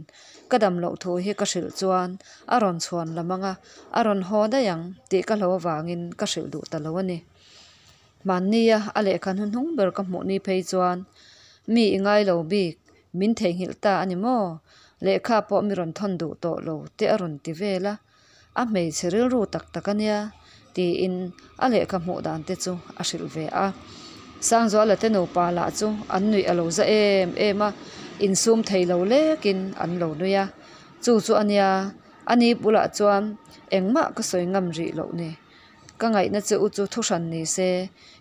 Ka dam loh thu hi ka hrilh chuan a rawn chhuan lam ang a, a rawn haw daih ang tih ka hlo avangin ka hrilh duh ta lo a ni. Hmannia a lehkha hnuhnung ber ka hmuh ni phei chuan, Mi i ngai lo bik, min theihnghilh ta a ni maw? Lehkha pawh mi rawn thawn duh tawh lo te a rawn ti vel a. A hmeichhe rilru tak tak a nia, tiin a lehkha hmuh dan te chu a hrilh ve a. Sangzuala te nupa lah chu an nuih a lo za em em a, insum thei lo lekin an lo nui a. Chu chu a nia, ani bulah chuan engmah ka sawi ngam rih loh ni. Ka ngaihna che u chu thuhran ni se,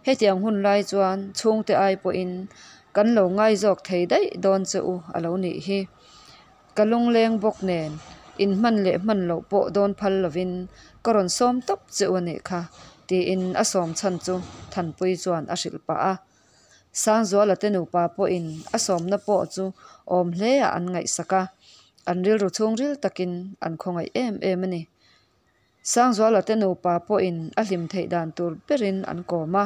hetiang hun lai chuan chhungte ai pawhin kan lo ngai zawk thei daih dawn che u a lo nih hi. Ka lungleng bawk nen inhman leh hman loh pawh dawn phal lovin ka rawn sawm tawp che u a nih kha, tiin a sawm chhan chu Thanpui chuan a hrilh pah a. Sangzuala te nupa pawhin a sawmna pawh chu awm hleah an ngaihsak a, an rilru chhungril takin an khawngaih em em a ni. Sangzuala te nupa pawhin a hlim theih dan tur berin an kawm a.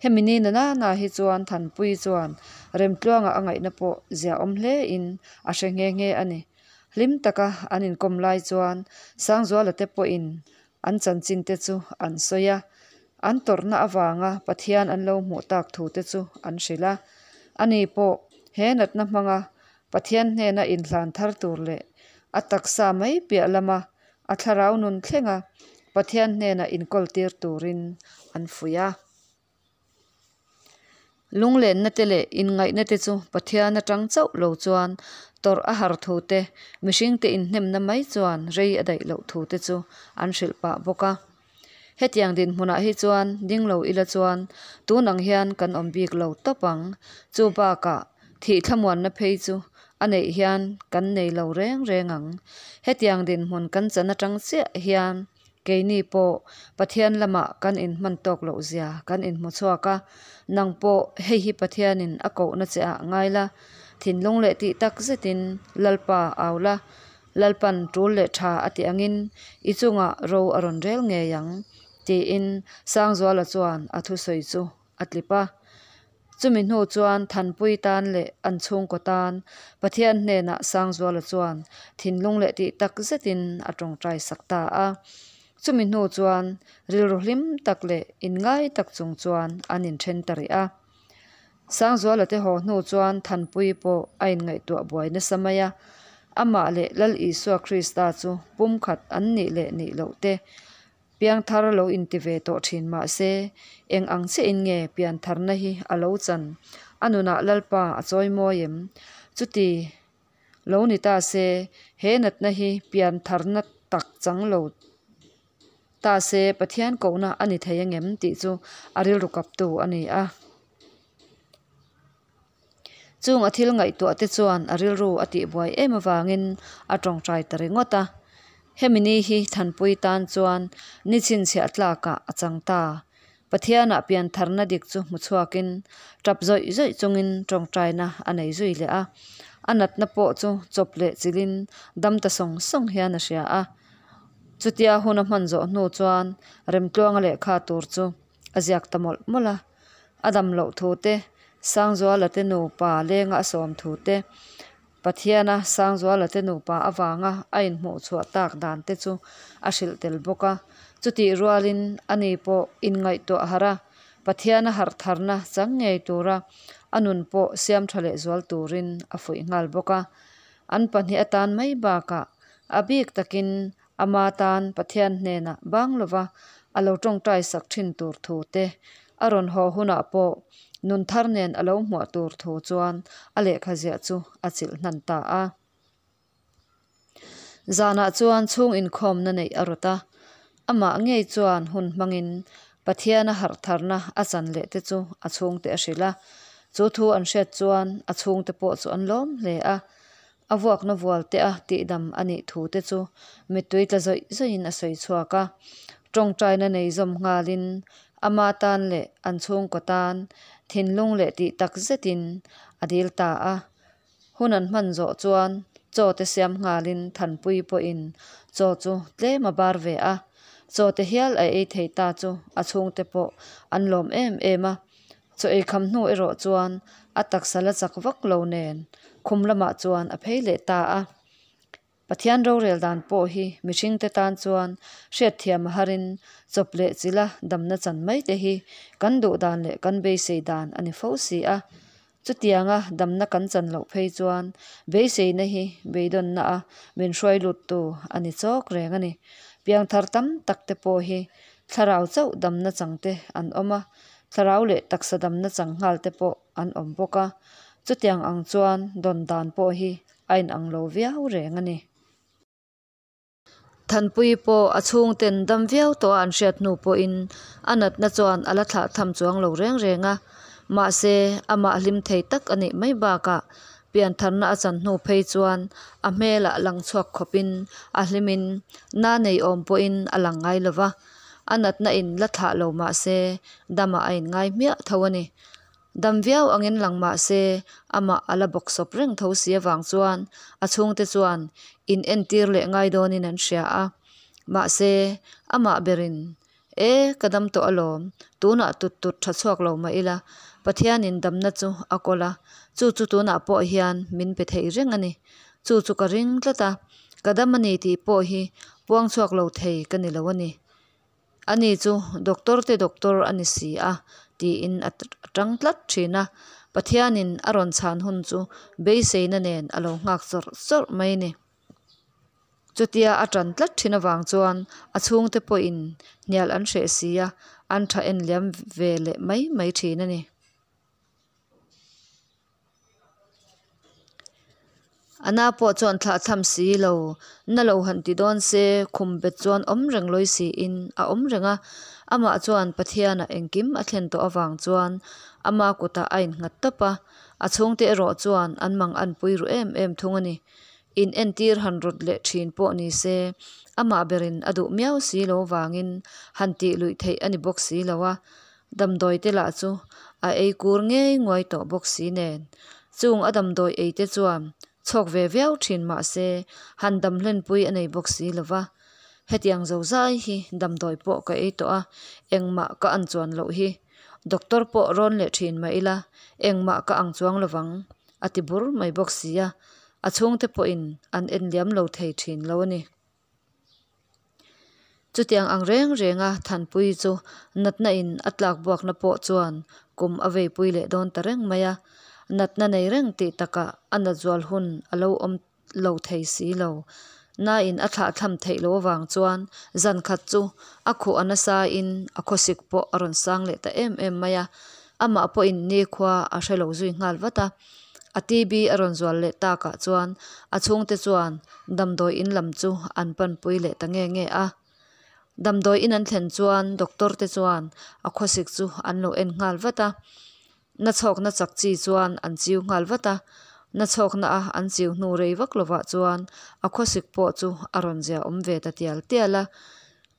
Hemi ni na nana hi chuan Thanpui chuan Remtluanga a ngaihna pawh ziaawm hlein a hre nghe nghe a ni. Hlim taka an inkawm lai chuan Sangzuala te pawhin an chanchin te chu an sawi a, an tawrhna avanga Pathian an lo hmuh tak thu te chu an hrilh a. Ani pawh he natna hmanga Pathian hnena inhlan thar tur leh a taksa mai piah lama a thlarau nun thlenga Pathian hnena inkawl tir turin an fuih a. Lunglenna te leh inngaihna te chu Pathian atang chauh lo chuan tawrh a har thu te, mihringte inhnemna mai chuan rei a daih loh thu te chu an hrilh pah bawk a. Hetiang dinhmunah hi chuan ding lo ila chuan tun ang hian kan awm bik lo tawp ang. Chu bakah thih thlamuanna phei chu a neih hian kan nei lo reng reng ang. Hetiang dinhmun kan chan atang chiah hian keini pawh Pathian lamah kan inhman tawk loh zia kan inhmu chhuak a, nang pawh hei hi Pathianin a kohna che ah ngai la, thinlung leh tih tak zetin Lalpa au la. Lalpan tul leh tha a tih angin i chungah ro a rawn rel ngei ang, tiin Sangzuala chuan a thusawi chu a tlip a. Chumi hnu chuan Thanpuii tan leh an chhungkaw tan Pathian hnenah Sangzuala chuan thinlung leh tih tak zetin a tawngtai sak ta a. Chumi hnu chuan rilru hlim tak leh inngai tak chung chuan an inthen ta rih a. Sangzuala te haw hnu chuan Thanpuii pawh a inngaihtuah buai nasa mai a. Amah leh Lal Isua Krista chu pumkhat an nih leh nih loh te Piangthar lo inti ve tawh thin mah se, eng ang chiahin nge piantharna hi a lo chan? A nunah Lalpa a chawi mawi em? Chuti lo ni ta se, he natna hi piantharna tak chang lo ta se Pathian kohna a ni thei angem tih chu a rilru kaptu a ni a. Chung a thil ngaihtuah te chuan a rilru a tihbuai em avangin a tawngtai ta ringawt a. Hemi ni hi Thanpui tan chuan ni chhinchhiah tlakah a chang ta. Pathianah piantharna dik chu hmu chhuakin tap zawih zawih chungin tawngtaina a nei zui leh a. A natna pawh chu chawp leh chilhin dam ta sawng sawng hian a hria a. Chutia hun a hman zawh hnu chuan Remtluanga lehkha tur chu a ziak ta mawlh mawlh a. A dam loh thu te, Sangzuala te nupa lenga a sawm thu te, Pathiana Sangzuala te nupa avanga a inhmuh chhuah tak dan te chu a hrilh tel bawk a. Chutih rualin ani pawh inngaihtuah harh a, Pathiana harh tharna chang ngei tura a nun pawh siam tha leh zual turin a fuih nghal bawk a. An pahnih atan mai bakah a bik takin Ama tan Pathian hnenah bang lova a lo tawngtai sak thin tur thu te, a rawn haw hunah pawh nun thar nen a lo hmuah tur thu chuan a lehkha ziah chu a chilh hnan ta a. Zanah chuan chhung inkhawmna neih a rawt a, amah ngei chuan hun hmangin Pathiana harh tharna a chan leh te chu a chhungte a hrilh a. Chu thu an hriat chuan a chhungte pawh chu an lawm hle a. A vuakna vual te a tihdam a nih thu te chu mittui tla zawih zawihin a sawi chhuak a. Tawngtaina nei zawm nghalin ama tan leh an chhungkaw tan thinlung leh tih tak zetin a dil ta a. Hun an hman zawh chuan chaw te siam nghalin Thanpui pawhin chaw chu tlem a bar ve a. Chaw te hial a ei thei ta chu a chhungte pawh an lawm em em a. Chaw ei kham hnu erawh chuan a taksa la chak vak lo nen khum lamah chuan a phei leh ta a. Pathian rorel dan pawh hi mihringte tan chuan hriatthiam a harin chawp leh chila damna chan mai te hi kan duh dan leh kan beisei dan a ni fo si a. Chutianga damna kan chan loh phei chuan beiseina hi beidawnna a min hruai luttu a ni chawk reng a ni. Piangthar tam tak te pawh hi thlarau chauh damna changte an awm a, thlarau leh taksa damna chang nghal te pawh an awm bawk a. Chutiang ang chuan dawn dan pawh hi a inang lo viau reng a ni. Thanpui pawh a chhungten dam viau tawh a an hriat hnu pawhin a natna chuan a la thlah tham chuang lo reng reng a. Mahse, amah hlim thei tak a nih mai bakah piantharna a chan hnu phei chuan a hmelah lang chhuak khawpin a hlimin na nei awm pawhin a lang ngai lo va. A natna in la thlah lo mahse, damah a inngai hmiah tho a ni. Dam viau angin lang mah se, amah a la bawksawp reng tho si avang chuan a chhungte chuan in entir leh ngai dawnin an hria a. Mahse, amah berin, E, ka dam tawh alawm, tunah tut tut tha chhuak lo mah ila, Pathianin damna chu a kawl a, chu chu tunah pawh hian min pe thei reng a ni. Chu chu ka ring tlat a, ka dam a ni tih pawh hi puang chhuak lo thei ka ni lo a ni. Ani chu doctor te doctor a ni si a, tiin a tang tlat thin a. Pathianin a rawn chhan hun chu beiseina nen a lo nghak chawrh chawrh mai a ni. Chutia a tan tlat thin avang chuan a chhungte pawhin hnial an hreh si a, an tha en liam ve leh mai mai thin a ni. A na pawh chuan thlah tham si lo, na lo han ti dawn se khum bet chuan awm reng lawi siin a awm reng a. Amah chuan Pathianah engkim a thlen tawh avang chuan ama kutah a innghat tawp a, a chhungte erawh chuan an mang anpui ru em em thung a ni. In entir han rawt leh thin pawh ni se, amah berin a duh miau si lo vangin han tih luih theih a ni bawk si lo a. Damdawi te lah chu a ei kur ngei nguai tawh bawk si nen. Chung a damdawi ei te chuan Chhawk ve viau thin mah se han dam hlenpui a nei bawk si lo va. Hetiang zozai hi damdawi pawh ka ei tawh a, engmah ka an chuan loh hi. Doctor pawh rawn leh thin mah ila engmah ka ang chuang lovang a ti bur mai bawk si a, a chhungte pawhin an en liam lo thei thin lo a ni. Chutiang ang reng renga Thanpuii chu natna in a tlak buakna pawh chuan kum a veipui leh dawn ta reng mai a, natna nei reng tih takah a nat zual hun a lo awm lo thei si lo. Nain a thlahthlam theih loh avang chuan zan khat chu a khuh a nasa in a khawsik pawh a rawn sang leh ta em em mai a, amah pawhin nikhua a hre lo zui nghal vat a. A TB a rawn zual leh takah chuan a chhungte chuan damdawi in lam chu an panpui leh ta nge nge a. Damdawi in an thlen chuan doctor te chuan a khawsik chu an lo en nghal vat a, na chhawkna chak chi chuan an chiu nghal vat a, na chhawkna a an chiu hnu rei vak lovah chuan a khawsik pawh chu a rawn zia awm ve ta tial tial a.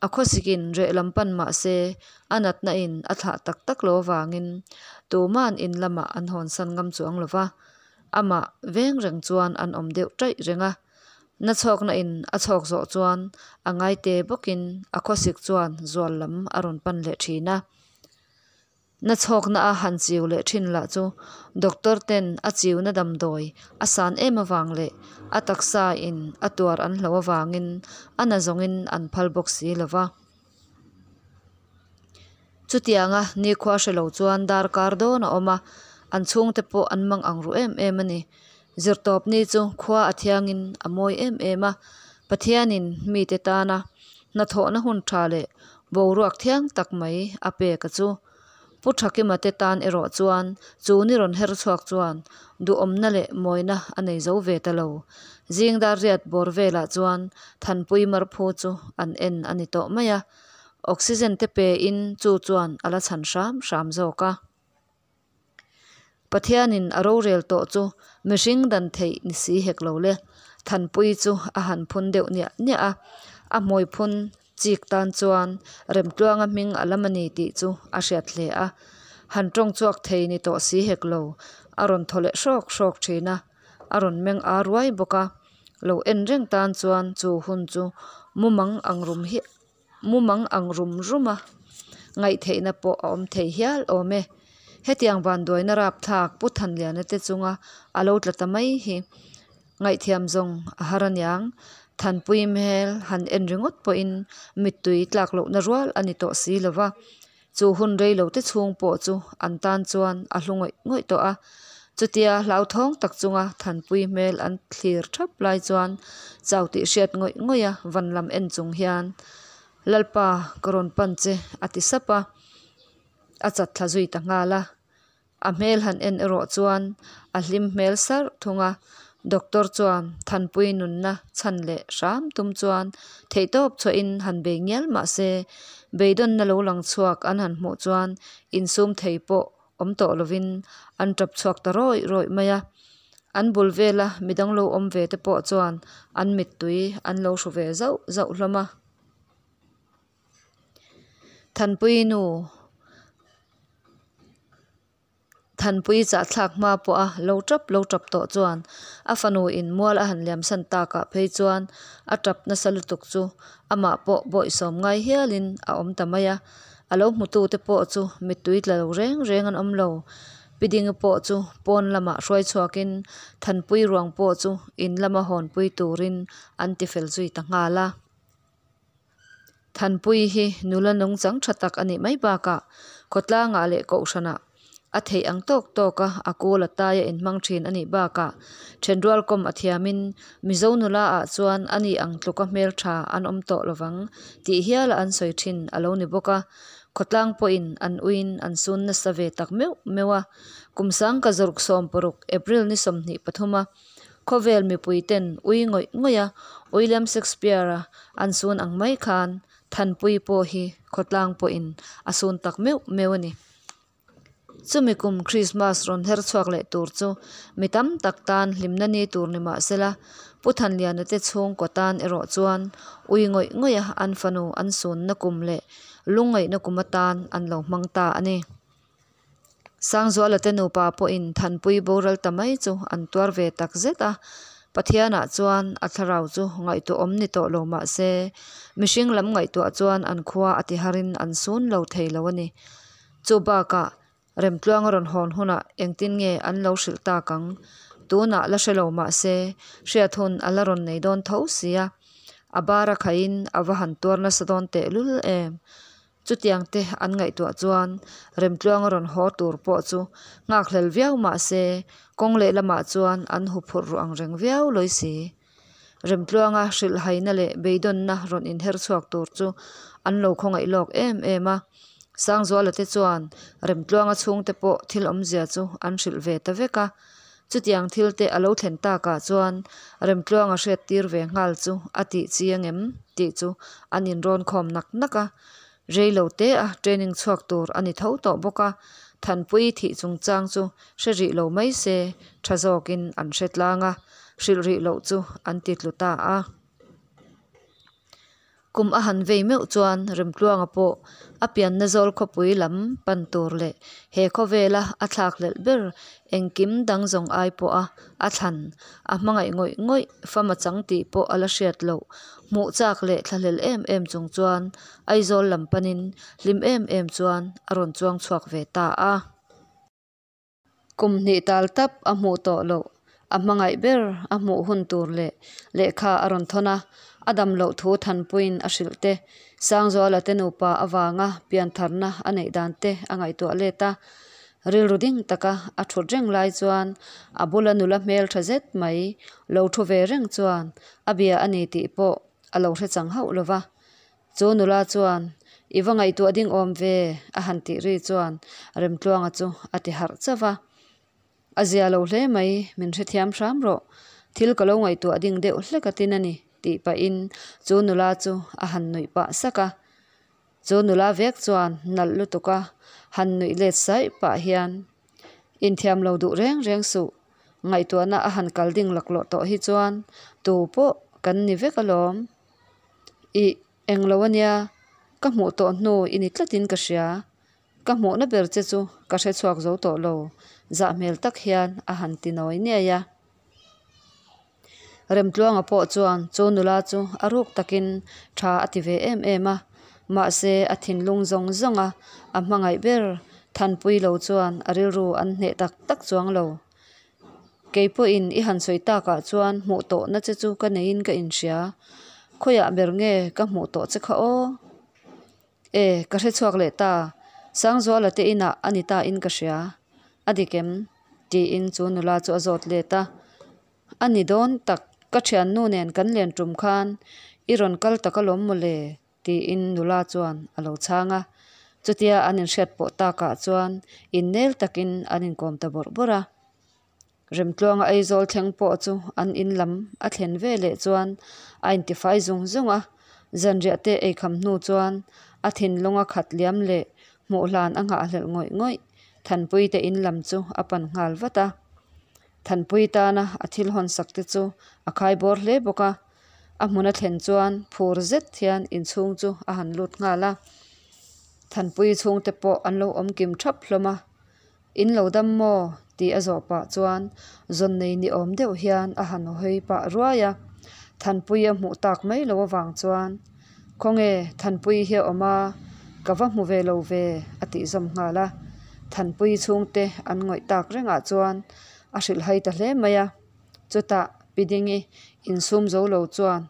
A khawsikin reh lam pan mah se a natna in a thlah tak tak lo avangin tuman in lamah an hawnsan ngam chuang lo va, amah veng reng chuan an awm deuh taih reng a. Na chhawkna in a chhawk zawh chuan a ngaite bawkin a khawsik chuan zual lam a rawn pan leh thin a. Na chhawkna a han chiu leh thin lah chu doctor ten a chiuna damdawi a san em avang leh a taksa in a tuar an hloh avangin a na zawngin an phal bawk si lo va. Chutianga nikhua hre lo chuan darkar dawn a awm a, an chhungte pawh an mang ang ru em em a ni. Zirtawp ni chu khua a thiangin a mawi em em a, Pathianin mite tana hnathawhna hun tha leh boruak thiang tak mai a pek a chu. Pu Thakima te tan erawh chuan chu ni rawn her chhuak chuan duhawmna leh mawina a nei zo ve ta lo. Zing dar riat bawr velah chuan Thanpui marphu chu an en a ni tawh mai a, oxygen te pe in chu chuan a la chhan hram hram zawk a. Pathianin a rorel tawh chu mihring dan theih ni si hek lo le. Thanpuii chu a han phun deuh niah niah a, a hmui phun chik tan chuan Remtluanga hming a lam a ni tih chu a hriat hle a. Han tawng chhuak thei ni tawh si hek lo, a rawn thaw leh hrawk hrawk thin a, a rawn meng aa ruai bawk a. Lo en reng tan chuan chu hun chu mumang ang rum hi Mumang ang rum rum a, ngaihtheihna pawh a awm thei hial awm e. Hetiang vanduaina rapthlak Pu Thanliana te chunga a lo tla ta mai hi ngaihthiam zawng a har aniang. Thanpui hmel han en ringawt pawhin mittui tlak lohna rual a ni tawh si lo va, chu hun rei lo te chhung pawh chu an tan chuan a hlu ngawih ngawih tawh a. Chutia hlauthawng tak chunga Thanpui hmel an thlir thap lai chuan chau tih hriat ngawih ngawih a van lam en chung hian, Lalpa, ka rawn pan che, a ti sap a, a chat thla zui ta nghal a. A hmel han en erawh chuan a hlim hmel sarh thung a, Doctor chuan Thanpui nunna chhan leh hram tum chuan theihtawp chhuahin han bei ngial mah se, beidawnna lo lang chhuak an han hmuh chuan insum thei pawh awm tawh lovin an tap chhuak ta rawih rawih mai a, an bul vela midang lo awm ve te pawh chuan an mittui an lo hru ve zauh zauh hlawm a. Thanpui nu Thanpui chahthlak hma pawha lo tap lo tap tawh chuan a fanu in mual a han liamsan takah phei chuan a tap nasa lutuk chu amah pawh bawihsawm ngai hialin a awm ta mai a. A lo hmutute pawh chu mittui tla lo reng reng an awm lo. Pi Dingi pawh chu pawn lamah hruai chhuakin Thanpui ruang pawh chu in lama hawnpui turin an ti fel zui ta nghal a. Thanpui hi nula nungchang tha tak a nih mai bakah khawtlangah leh kohhranah A theih ang tawk tawk a, a kawl a tai a inhmang thin a nih bakah thenrual kawm a thiamin Mizo nula ah chuan a ni ang tluka hmeltha an awm tawh lovang tih hiala an sawi thin a lo ni bawk a, khawtlang pawhin an uiin an sun nasa ve tak meuh meuh a. Kum sangka zaruk 16 April ni 23 a khawvel mipui ten ui ngawih ngawih a William Shakespeare-a an sun ang mai khan Thanpui pawh hi khawtlang pawhin a sun tak meuh meuh a ni. Chumi kum Krismas rawn her chhuak leh tur chu mi tam tak tan hlimna ni tur ni mah sela, Pu Thanliana te chhungkaw tan erawh chuan ui ngawih ngawih a an fanu an sunna kum leh lungngaihna kum atan an lo hmang ta a ni. Sangzuala te nupa pawhin Thanpui boral ta mai chu an tuar ve tak zet a, Pathianah chuan a thlarau chu ngaihtuahawm ni tawh lo mah se, mihring lam ngaihtuah chuan an khua a tiharin an sun lo thei lo a ni. Chu bakah Remtluanga rawn hawn hunah engtin nge an lo hrilh tak ang? Tunah la hre lo mah se, hriat hun a la rawn nei dawn tho sia. A bar a khaihin a va han tuar nasa dawn tehlul em? Chutiang te an ngaihtuah chuan Remtluanga rawn haw tur pawh chu nghakhlel viau mah se, kawng lehlamah chuan an huphurh ruh ang reng viau lawi si. Remtluanga hrilhhaina leh beidawnna rawn inher chhuak tur chu an lo khawngaih lawk em em a. Sangzuala te chuan Remtluanga chhungte pawh thil awmzia chu an hrilh ve ta vek a. Chutiang thil te a lo thlen takah chuan Remtluanga hriattir ve nghal chu a tih chi angem tih chu an inrawn khawm nak nak a. Rei lo te a training chhuak tur a ni tho tawh bawk a, Thanpuii thih chungchang chu hre rih lo mai se tha zawkin an hre tlang a, hrilh rih loh chu an ti tlu ta a. Kum a han vei meuh chuan Remtluanga pawh a pianna zawl khawpui lam pan tur leh he khawvela a thlakhlelh ber engkim dang zawng ai pawha a thlan a hmangaih ngawih ngawih fam a chang tih pawh a la hriat loh hmuh chak leh thlahlel em em chung chuan Aizawl lam panin hlim em em chuan a rawn chuang chhuak ve ta a. Kum hnih tal tap a hmuh tawh loh, a hmangaih ber a hmuh hun tur leh lehkha a rawn thawn a, a dam loh thu Thanpuiin a hrilh te, Sangzuala te nupa avanga piantharna a neih dan te a ngaihtuah let a. Rilru ding taka a thut reng lai chuan a bula nula hmel tha zet mai lo thu ve reng chuan a bia a ni tih pawh a lo hre chang hauh lo va. Chu nula chuan, I va ngaihtuah ding awm ve, a han tih ri chuan Remtluanga chu a ti harh chauh va. A zia lo hle mai, min hrethiam hram rawh. Thil ka lo ngaihtuah ding deuh hlek a tin a ni, tih pahin chu nula chu a han nuih pah sak a. Chu nula vek chuan nalh lutuk a han nuih let saih pah hian, Inthiam lo duh reng reng suh, ngaihtuahna a han kal ding laklawh tawh hi chuan tu pawh kan ni vek alawm. Ih, englo ania, ka hmuh tawh hnu i ni tlatin ka hria. Ka hmuhna ber che chu ka hre chhuak zo tawh lo, zah hmel tak hian a han ti nawi niai a. Remtluanga pawh chuan chu nula chu a ruk takin tha a ti ve em em a, mahse a thinlung zawng zawnga a hmangaih ber Thanpui lo chuan a rilru an hneh tak tak chuang lo. Kei pawhin i han sawi takah chuan hmuh tawhna che chu ka neiin ka inhria, khawiah ber nge ka hmuh tawh che kha aw? E, ka hre chhuak leh ta, Sangzuala te inah a ni ta in ka hria. A dik em? tiin chu nula chu a zawt let a. A ni dawn tak, ka thiannu nen kan len tum khan i rawn kal tak alawm mawle, tiin nula chuan a lo chhang a. Chutia an inhriat pawh takah chuan innel takin an inkawm ta bawrh bawrh a. Remtluanga Aizawl thleng pawh chu an in lam a thlen ve leh chuan a intifai zung zung a, zanriah te eikham hnu chuan a thinlunga khat liam leh hmuh hlan a nghahhlelh ngawih ngawih Thanpui te in lam chu a pan nghal vat a. Thanpui tana a thil hawnsak te chu a khai bawr hle bawk a, a hmun a thlen chuan phur zet hian inchhung chu a han lut nghal a. Thanpui chhungte pawh an lo awm kim thap hlawm a. In lo dam maw? tih a zawh pah chuan zawn nei ni awm deuh hian a han hawi pah ruai a. Thanpui a hmuh tak mai lo avang chuan, Khawnge Thanpui hi a awm a, ka va hmu ve lo ve a tih zawm nghal a. Thanpui chhungte an ngawih tak rengah chuan a hrilhhai ta hle mai a. Chutah Pi Dingi insum zo lo chuan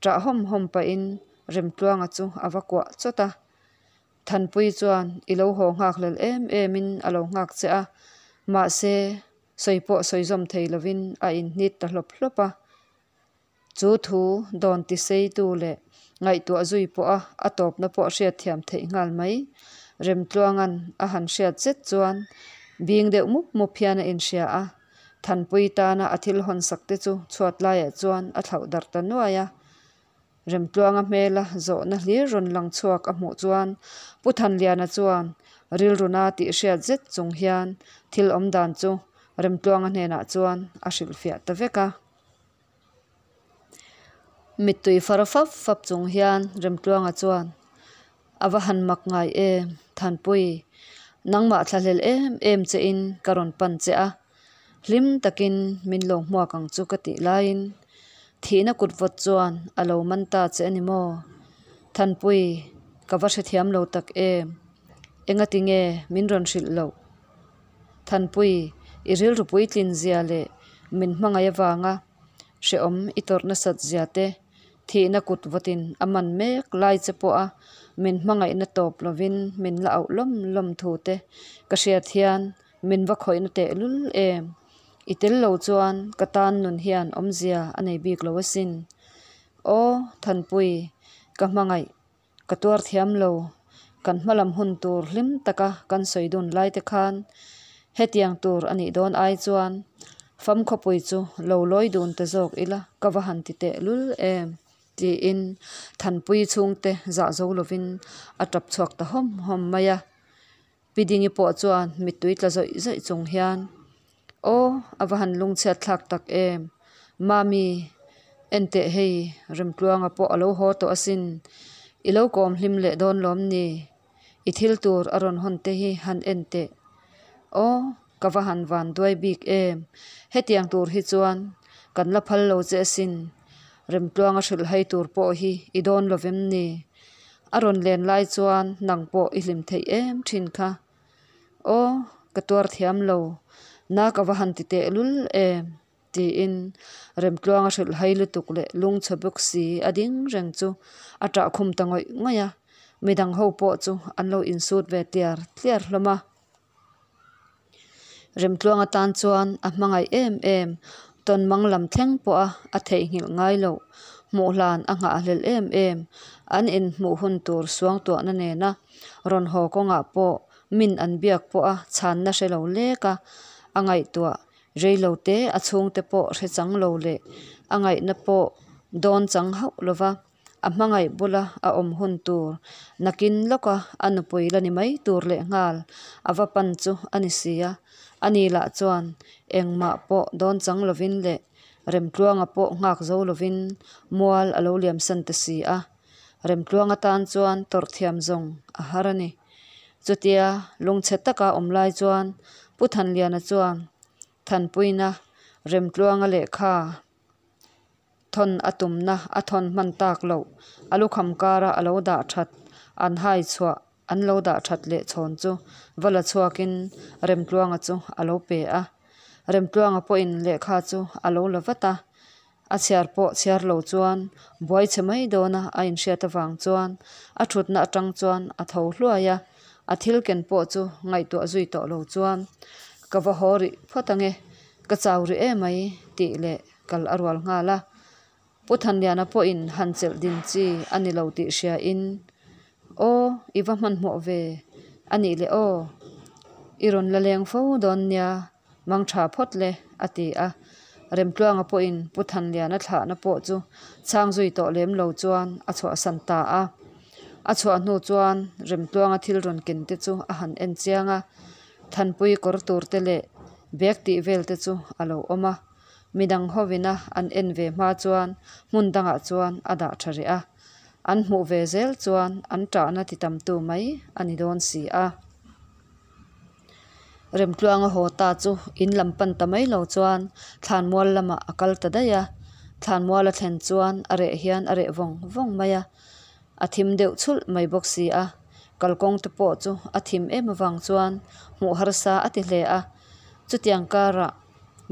ṭah hawm hawm pahin Remtluanga chu a va kuah chawt a. Thanpui chuan i lo haw nghak hlel em em in a lo nghak che a, mahse sawi pawh sawi zawm thei lovin a inhnit ta hlawp hlawp a. Chu thu dawn ti seitu leh ngaihtuah zui pawha a tawpna pawh hriat thiam theih nghal mai. Remtluanga'n a han hriat zet chuan bing deuh mup mup hian a inhria a, Thanpui tana a thil hawnsak te chu chhuat laiah chuan a thlauh darh ta nuai a. Remtluanga hmela zawhna hlir rawn lang chhuak a hmuh chuan Pu Thanliana chuan rilruna tih hriat zet chung hian thil awm dan chu Remtluanga hnenah chuan a hrilhfiah ta vek a. Mittui far fap fap chung hian Remtluanga chuan A va han mak ngai em Thanpui, nangmah thlahlel em em che in ka rawn pan che a. Hlim takin min lo hmuak ang chu ka tih laiin thihna kut vawt chuan a lo man ta che a ni maw? Thanpui, ka va hrethiam lo tak em? Engati nge min rawn hrilh loh? Thanpui, i rilru puitlin zia leh min hmangaih avanga hrehawm i tawrh nasat zia te, thihna kut vawtin a man mek lai che pawha min hmangaihna tawp lovin min la auh lawm lawm thu te ka hriat hian min va khawihna tehlul em? I tel lo chuan ka tan nun hian awmzia a nei bik lo asin. Aw, Thanpui, ka hmangaih, ka tuar thiam lo. Kan hmalam hun tur hlim taka kan sawi dun lai te khan hetiang tur a nih dawn ai chuan fam khawpui chu lo lawi dun ta zawk ila ka va han ti tehlul em? tiin Thanpui chhungte zah zo lovin a tap chhuak ta hawm hawm mai a. Pi Dingi pawh chuan mittui tla zawih zawih chung hian, Aw, a va han lungchhiat thlak tak em! Mami, enteh hei, Remtluanga pawh a lo haw tawh asin. I lo kawm hlim leh dawn lawm ni? I thil tur a rawn hawn te hi han en teh. Aw, ka va han van duai bik em! Hetiang tur hi chuan kan la phal lo che asin. Remtluanga hrilh hai tur pawh hi i dawn lo vem ni? A rawn len lai chuan nang pawh i hlim theih em thin kha. Aw, ka tuar thiam lo, na ka va han ti tehlul em? tiin Remtluanga hrilh hai lutuk leh lungchhe bawk si a ding reng chu a ṭah khum ta ngawih ngawih a, midang ho pawh chu an lo insut ve tliar tliar hlawm a. Remtluanga tan chuan a hmangaih em em, tawnmang lam thleng pawha a theihnghilh ngai loh, hmuh hlan a nghahhlelh em em, an inhmuh hun tur suangtuahna nena rawn haw kawngah pawh min an biak pawha chhanna hre lo lek a, a ngaihtuah Reilo te a chhungte pawh hre chang lo leh a ngaihna pawh dawn chang hauh lova a hmangaih bula a awm hun tur nakin lawka a nupui la ni mai tur leh nghal a va pan chu a ni si a. Ani lah chuan engmah pawh dawn chang lovin leh Remtluanga pawh nghak zo lovin mual a lo liamsan ta si a. Remtluanga tan chuan tawrh thiam zawng a har a ni. Chutia lungchhe taka awm lai chuan Pu Thanliana chuan Thanpuina Remtluanga lehkha thawn a tumna a thawn hman tak loh a lukham kara a lo dah that an hai chhuah an lo dah that leh chhawn chu va la chhuakin Remtluanga chu a lo pe a. Remtluanga pawhin lehkha chu a lo la vat a. A chhiar pawh chhiar lo chuan buai chhe mai dawna a inhriat avang chuan a thutna atang chuan a tho hluai a, a thil ken pawh chu ngaihtuah zui tawh lo chuan ka va haw rih phawt ange, ka chau rih emai tih leh kal a rual nghal a. Pu Thanliana pawhin han chelh din chi a ni lo tih hriain, Aw, i va hmanhmawh ve a nih le aw, i rawn la leng fo dawn nia. Mang tha phawt le, a ti a. Remtluanga pawhin Pu Thanliana thlahna pawh chu chhang zui tawh lem lo chuan a chhuahsan ta a. A chhuah hnu chuan Remtluanga thil rawn ken te chu a han en chiang a, Thanpui kawr tur te leh bag tih vel te chu a lo awm a. Midang hovina an en ve hma chuan hmun dangah chuan a dah tha rih a. An hmuh ve zel chuan an tahna ti tamtu mai a ni dawn si a. Remtluanga haw ta chu in lam pan ta mai lo chuan thlanmual lamah a kal ta daih a, thlanmual a thlen chuan a reh hian a reh vawng vawng mai a, a thim deuh chhulh mai bawk si a, kalkawng te pawh chu a thim em avang chuan hmuh harsa a ti hle a, chutiang karah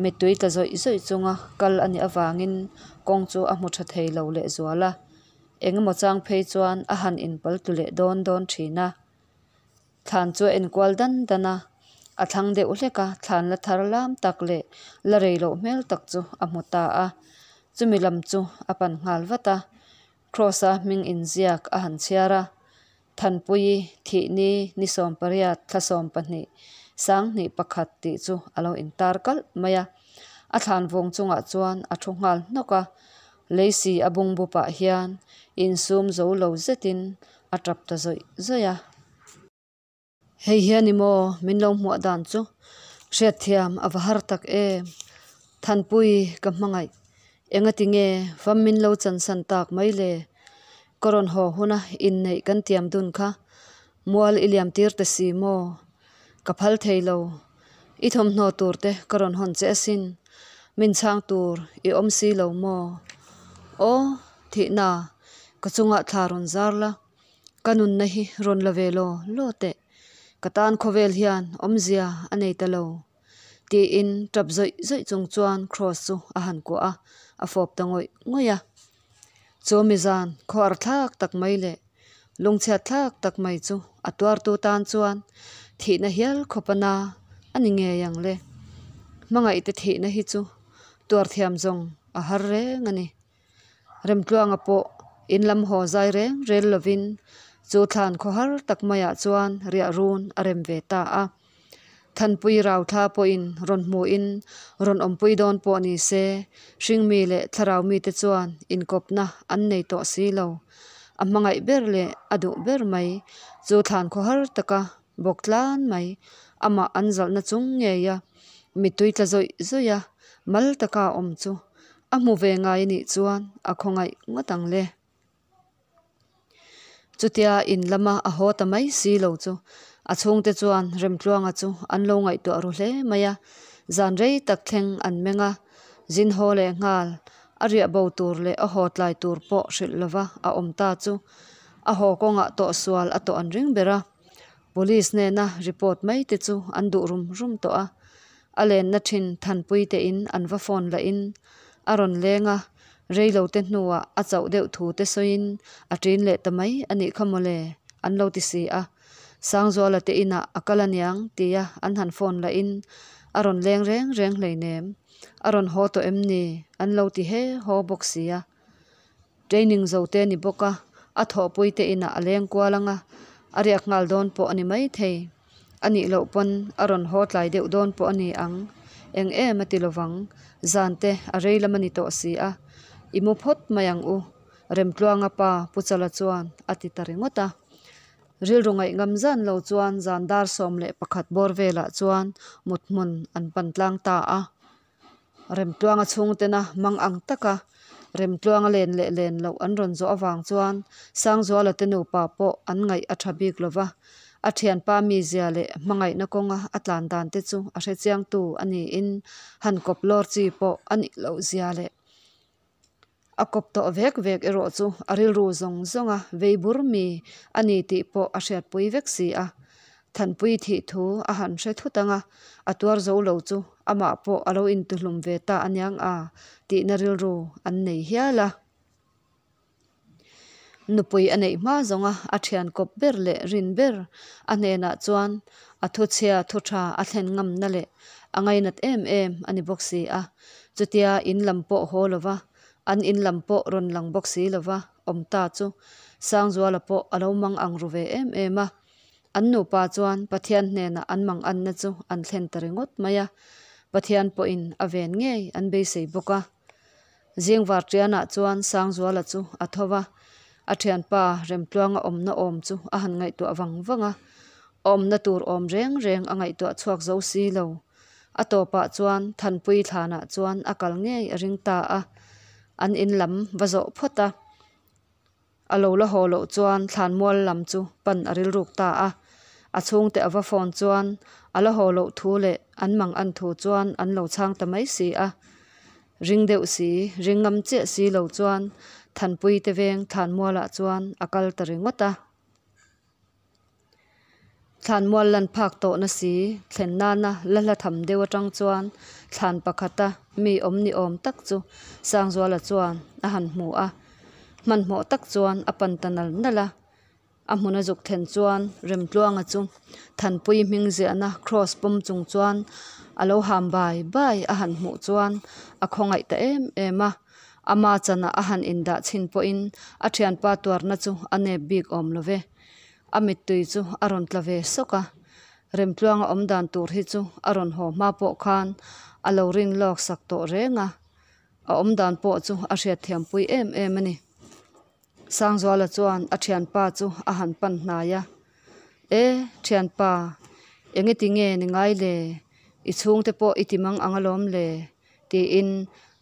mittui tla zawih zawih chunga kal a nih avangin kawng chu a hmu tha thei lo lehzual a, engemaw chang phei chuan a han inpal tlu leh dawn dawn thin a. Thlan chu a enkual dan dan a, a thlang deuh hlek a, thlan la thar lam tak leh la rei loh hmel tak chu a hmu ta a. Chumi lam chu a pan nghal vat a, Kraws-a hming inziak a han chhiar a, Thanpuii thihni ni 18 thla 12 sanghnih pakhat tih chu a lo intar kalh mai a. A thlan vawng chungah chuan a thu nghal hnawk a, leisi a bungbu pah hian insum zo lo zetin a tap ta zawih zawih a. Hei hian i maw min lo hmuah dan chu hriatthiam a va har tak em. Thanpui ka hmangaih engati nge fam min lo chansan tak mai le. Ka rawn haw huna inneih kan tiam dun kha mual i liam tir ta si maw. Ka phal thei lo. I thawmhnaw tur te ka rawn hawn che asin, min chhang tur i awm si lo maw? Aw, thihna, ka chungah thla rawn zar la, ka nunna hi rawn la ve law law teh, ka tan khawvel hian awmzia a nei ta lo, tiin tap zawih zawih chung chuan Kraws chu a han kuah a, a fawp ta ngawih ngawih a. Chu mi zan khuar thlak tak mai leh lungchhiat thlak tak mai chu a tuartu tan chuan thihna hial khawp a na a ni ngei ang le. Hmangaihte thihna hi chu tuar thiam zawng a har reng a ni. Remtluanga pawh in lam haw zai reng rel lovin chu thlan khawhar tak maiah chuan riah run a rem ve ta a. Thanpui rauthla pawhin rawn hmuhin rawn awmpui dawn pawh ni se, hringmi leh thlarau mite chuan inkawpna an nei tawh si lo. A hmangaih ber leh a duh ber mai chu thlan khawhar taka bawk tlan mai, amah an zalhna chung ngeia mittui tla zawih zawih a, mal taka a awm chu a hmu ve ngai anih chuan a khawngaih ngawt ang le. Chutia in lama a haw ta mai si lo chu a chhungte chuan Remtluanga chu an lo ngaihtuah ru hle mai a, zan rei tak thleng an meng a, zin haw leh nghal a riah bo tur leh a haw tlai tur pawh hrilh lova a awm ta chu a haw kawngah tawhsual a tawh an ring ber a, Police nena report mai te chu an duh rum rum tawh a, a lenna thin Thanpui te in an va phone lah in a rawn leng a, reilo te hnuah a chauh deuh thu te sawiin a ṭin leh ta mai a nih kha mawle an lo ti si a, Sangzuala te inah a kal aniang tia an han phone lah in a rawn leng reng reng hleinem, a rawn haw tawh em ni an lo ti he haw bawk si a. Training zo te ni bawk a, a thawhpui te inah a leng kual ang a, a riak nghal dawn pawh a ni maithei. A nih loh pawn a rawn haw tlai deuh dawn pawh a ni ang. Eng em a ti lovang, zan te a rei lam a ni tawh si a, i mu phawt mai ang u, Remtluanga pa Pu Chala chuan a ti ta ringawt a. Rilru ngaih ngam zan lo chuan zan dar 11 bawr velah chuan mut hmun an pan tlang ta a. Remtluanga chhungtena mang ang taka Remtluanga len leh len loh an rawn zawh avang chuan Sangzuala te nupa pawh an ngaih a tha bik lo va, a thianpa mizia leh hmangaihna kawnga a tlan dan te chu a hrechiangtu a niin han kawp lawr chi pawh a nih loh zia leh a kawp tawh vek vek erawh chu a rilru zawng zawnga vei bur mi a ni tih pawh a hriatpui vek si a. Thanpui thih thu a han hre thut ang a, a tuar zo lo chu amah pawh a lo intuhlum ve ta aniang a tihna rilru an nei hial a. Nupui a neih hma zawnga a thian kawp ber leh rin ber a hnenah chuan a thuchhia thu tha a thlen ngamna leh a ngainat em em a ni bawk si a. Chutia in lam pawh haw lova, an in lam pawh rawn lang bawk si lova awm ta chu Sangzuala pawh a lo mang ang ru ve em em a. An nupa chuan Pathian hnenah an mang anna chu an thlen ta ringawt mai a, Pathian pawhin a ven ngei an beisei bawk a. Zingvar Tianah chuan Sangzuala chu a tho va, a thianpa Remtluanga awmna awm chu a han ngaihtuah vang vang a, awmna tur awm reng reng a ngaihtuah chhuak zo si lo. A tawpah chuan Thanpui thlanah chuan a kal ngei a ring ta a, an in lam va zawh phawt a. A lo la haw loh chuan thlanmual lam chu pan a rilruk ta a, a chhungte a va phone chuan a la haw loh thu leh an mang an thu chuan an lo chhang ta mai si a. Ring deuh si, ring ngam chiah si lo chuan Thanpui te veng thlanmualah chuan a kal ta ringawt a. Thlanmual lan phak tawhna si thlen nana la hla tham deuh atang chuan thlan pakhata mi awm ni awm tak chu Sangzuala chuan a han hmu a, hmanhmawh tak chuan a pan ta nal nal a. A hmun a zuk thlen chuan Remtluanga chu Thanpui hming ziahna cross pawm chung chuan a lo ham bai bai a han hmuh chuan a khawngaih ta em em a, ama chanah a han indah chhin pawhin a thianpa tuarna chu a nep bik awm lo ve. A mittui chu a rawn tla ve sawk a, Remtluanga awm dan tur hi chu a rawn haw hma pawh khan a lo rin lawk sak tawh reng a, a awm dan pawh chu a hriatthiampui em em a ni. Sangzuala chuan a thianpa chu a han pan hnai a, E, thianpa, engeti nge ni ngai le? I chhungte pawh i ti mang ang alawm le? Tiin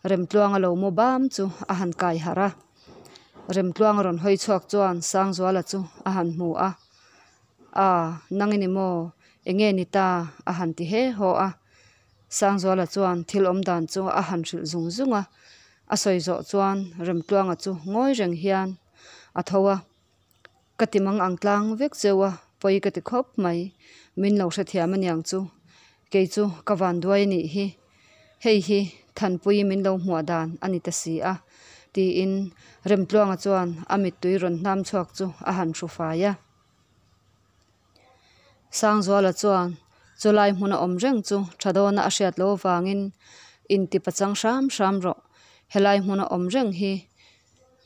Remtluanga lo mu bam chu a han kai harh a. Remtluanga rawn hawi chhuak chuan Sangzuala chu a han hmu a, A, nang i ni maw? Enge ni ta? a han ti he haw a. Sangzuala chuan thil awm dan chu a han hrilh zung zung a, a sawi zawh chuan Remtluanga chu ngawi reng hian a tho a, Ka ti mang ang tlang vek cheu a, pawi ka ti khawp mai, min lo hrethiam aniang chu, kei chu ka vanduai a nih hi, hei hi Thanpuii min lo hmuah dan a ni ta si a, tiin Remtluanga chuan a mittui rawn hnam chhuak chu a han hru fai a. Sangzuala chuan chulai hmuna awm reng chu tha dawna a hriat loh avangin inti pachang hram hram rawh, helai hmuna awm reng hi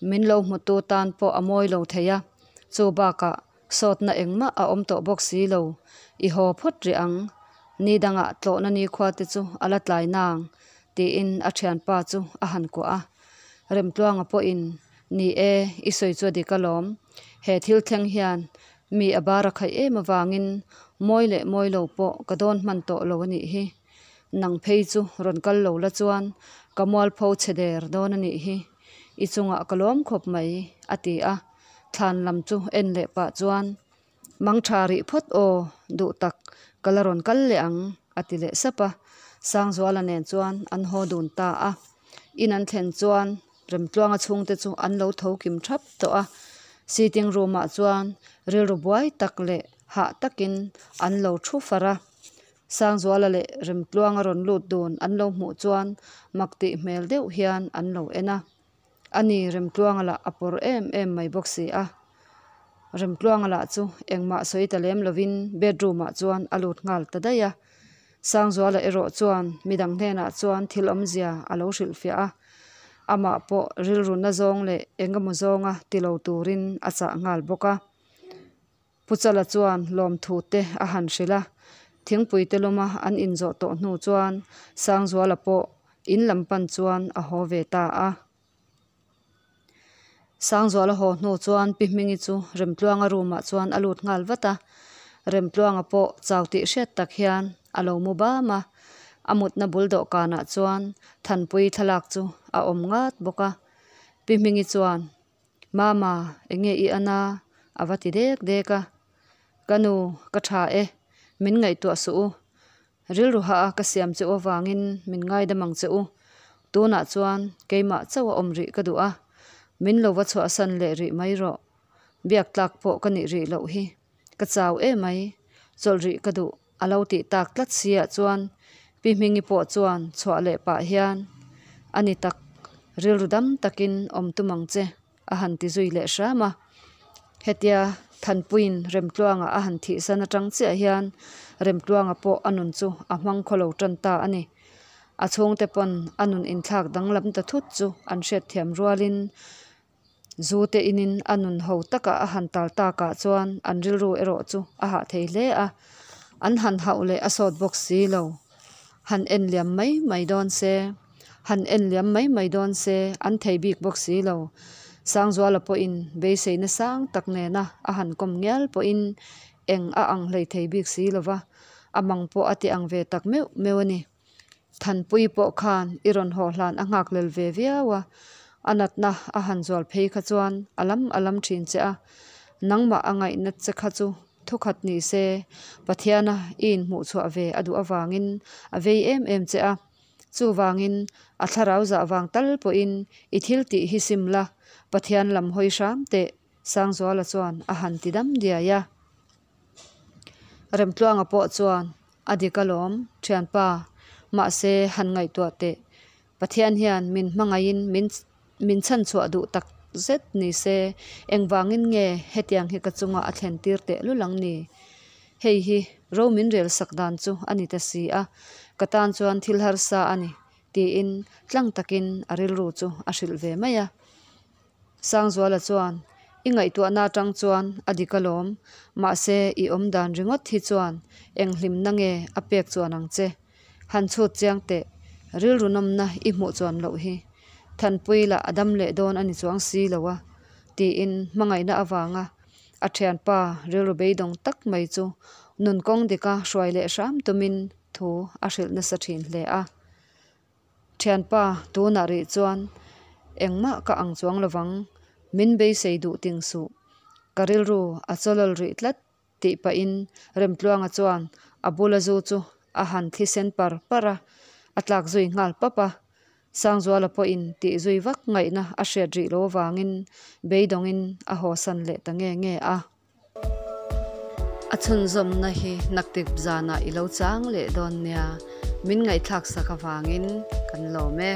min lo hmutu tan pawh a mawi lo thei a, chu bakah sawtna engmah a awm tawh bawk si lo, i haw phawt rih ang, ni dangah tlawhna nikhua te chu a la tlai nang tiin a thianpa chu a han kuah a, Remtluanga pawhin Ni e, i sawi chu a dik alawm, he thil thleng hian Mi a bar a khaih em avangin mawi leh mawi lo pawh ka dawn hman tawh lo a nih hi. Nang phei chu rawn kal lo la chuan ka mualpho chhe der dawn a nih hi. I chungah ka lawm khawp mai, a ti a. Thlan lam chu en leh pah chuan, Mang tha rih phawt aw, duh tak, ka la rawn kal leh ang, a ti leh sap a. Sangzuala nen chuan an haw dun ta a. In an thlen chuan Remtluanga chhungte chu an lo tho kim thap tawh a, sitting room ah chuan rilru buai tak leh hah takin an lo thu far a. Sangzuala leh Remtluanga rawn lut dun an lo hmuh chuan mak tih hmel deuh hian an lo en a. Ani Remtluanga lah a pawr em em mai bawk si a. Remtluanga lah chu engmah sawi ta lem lovin bedroom ah chuan a lut nghal ta daih a. Sangzuala erawh chuan midang hnenah chuan thil awmzia a lo hrilhfiah a, amah pawh rilru na zawng leh eng emaw zawnga ti lo turin a chah nghal bawk a. Pu Chala chuan lawmthu te a han hrilh a, thingpui te lawma an inzawh tawh hnu chuan Sangzuala pawh in lam pan chuan a haw ve ta a. Sangzuala haw hnu chuan Pi Hmingi chu Remtluanga room ah chuan a lut nghal vat a, Remtluanga pawh chau tih hriat tak hian a lo mu bam a, a mutna bul dawhkanah chuan Thanpui thlalak chu a awm ngat bawk a. Pi Hmingi chuan, Mama, enge i an a? a va ti dek dek a. Ka nu, ka tha e, min ngaihtuah suh u. Rilru hah a ka siam che u avangin min ngaidam ang che u. Tunah chuan keimah chauh a awm rih ka duh a, min lo va chhuahsan leh rih mai rawh. Biak tlak pawh ka nih rih loh hi. Ka chau emai, chawlh rih ka duh a lo tih tak tlat si ah chuan Pi Hmingi pawh chuan chhuah leh pah hian a ni tak, rilru dam takin awm tum ang che. a han ti zui leh hram a. Hetia Thanpuiin Remtluanga a han thihsan atang chiah hian Remtluanga pawh a nun chu a hmang khaw lo tan ta a ni. A chhungte pawn a nun inthlak danglam ta thut chu an hriatthiam rualin zu te inin a nun ho taka a han tal takah chuan an rilru erawh chu a hah thei hle a. An han hauh leh a sawt bawk si lo. Han en liam mai mai dawn se. Han en liam mai mai dawn se an thei bik bawk si lo. Sangzuala pawhin beiseina sang tak nena a han kawm ngial pawhin eng a ang hlei thei bik si lo va, a mang pawh a ti ang ve tak meuh meuh a ni. Thanpui pawh khan i rawn haw hlan a nghak lel ve viau a, a natna a han zual phei kha chuan a lam a lam thin che a, nangmah a ngaihna che kha chu thukhat ni se Pathiana i inhmuhchhuah ve a duh avangin a vei em em che a. Chuvangin, a thlarau zah vang tal pawhin i thil tih hi sim la, Pathian lam hawi hram teh, Sangzuala chuan a han ti dam diai a. Remtluanga pawh chuan, A dik alawm, thianpa, mahse han ngaihtuah teh. Pathian hian min hmangaihin min min chhanchhuah duh tak zet ni se, engvangin nge hetiang hi ka chunga a thlen tir teh lul ang ni? Hei hi ro min rel sak dan chu a ni ta si a, ka tan chuan thil harsa a ni, tiin tlang takin a rilru chu a hrilh ve mai a. Sangzuala chuan, I ngaihtuahna atang chuan a dik alawm, mahse i awm dan ringawt hi chuan eng hlimna nge a pek chuan ang che? Han chhut chiang teh, rilru nawmna i hmuh chuan loh hi. Thanpui lah a dam leh dawn a ni chuang si lo a, tiin hmangaihna avanga a thianpa rilru beidawng tak mai chu nun kawng dika hruai leh hram tumin thu a hrilh nasa thin hle a. Thianpa, tunah rih chuan engmah ka ang chuang lovang, min beisei duh ting suh. Ka rilru a chawlawl rih tlat. Tih pahin Remtluanga chuan a bula zu chu A han thi sen par par a, a tlak zui nghal pap a. Sangzuala pawhin tih zui vak ngaihna a hriat rih loh avangin beidawngin a hawsan leh ta nge nge a. A chhunzawmna hi naktip zanah i lo chang leh dawn nia, min ngaihthlak sak avangin kan lawm e.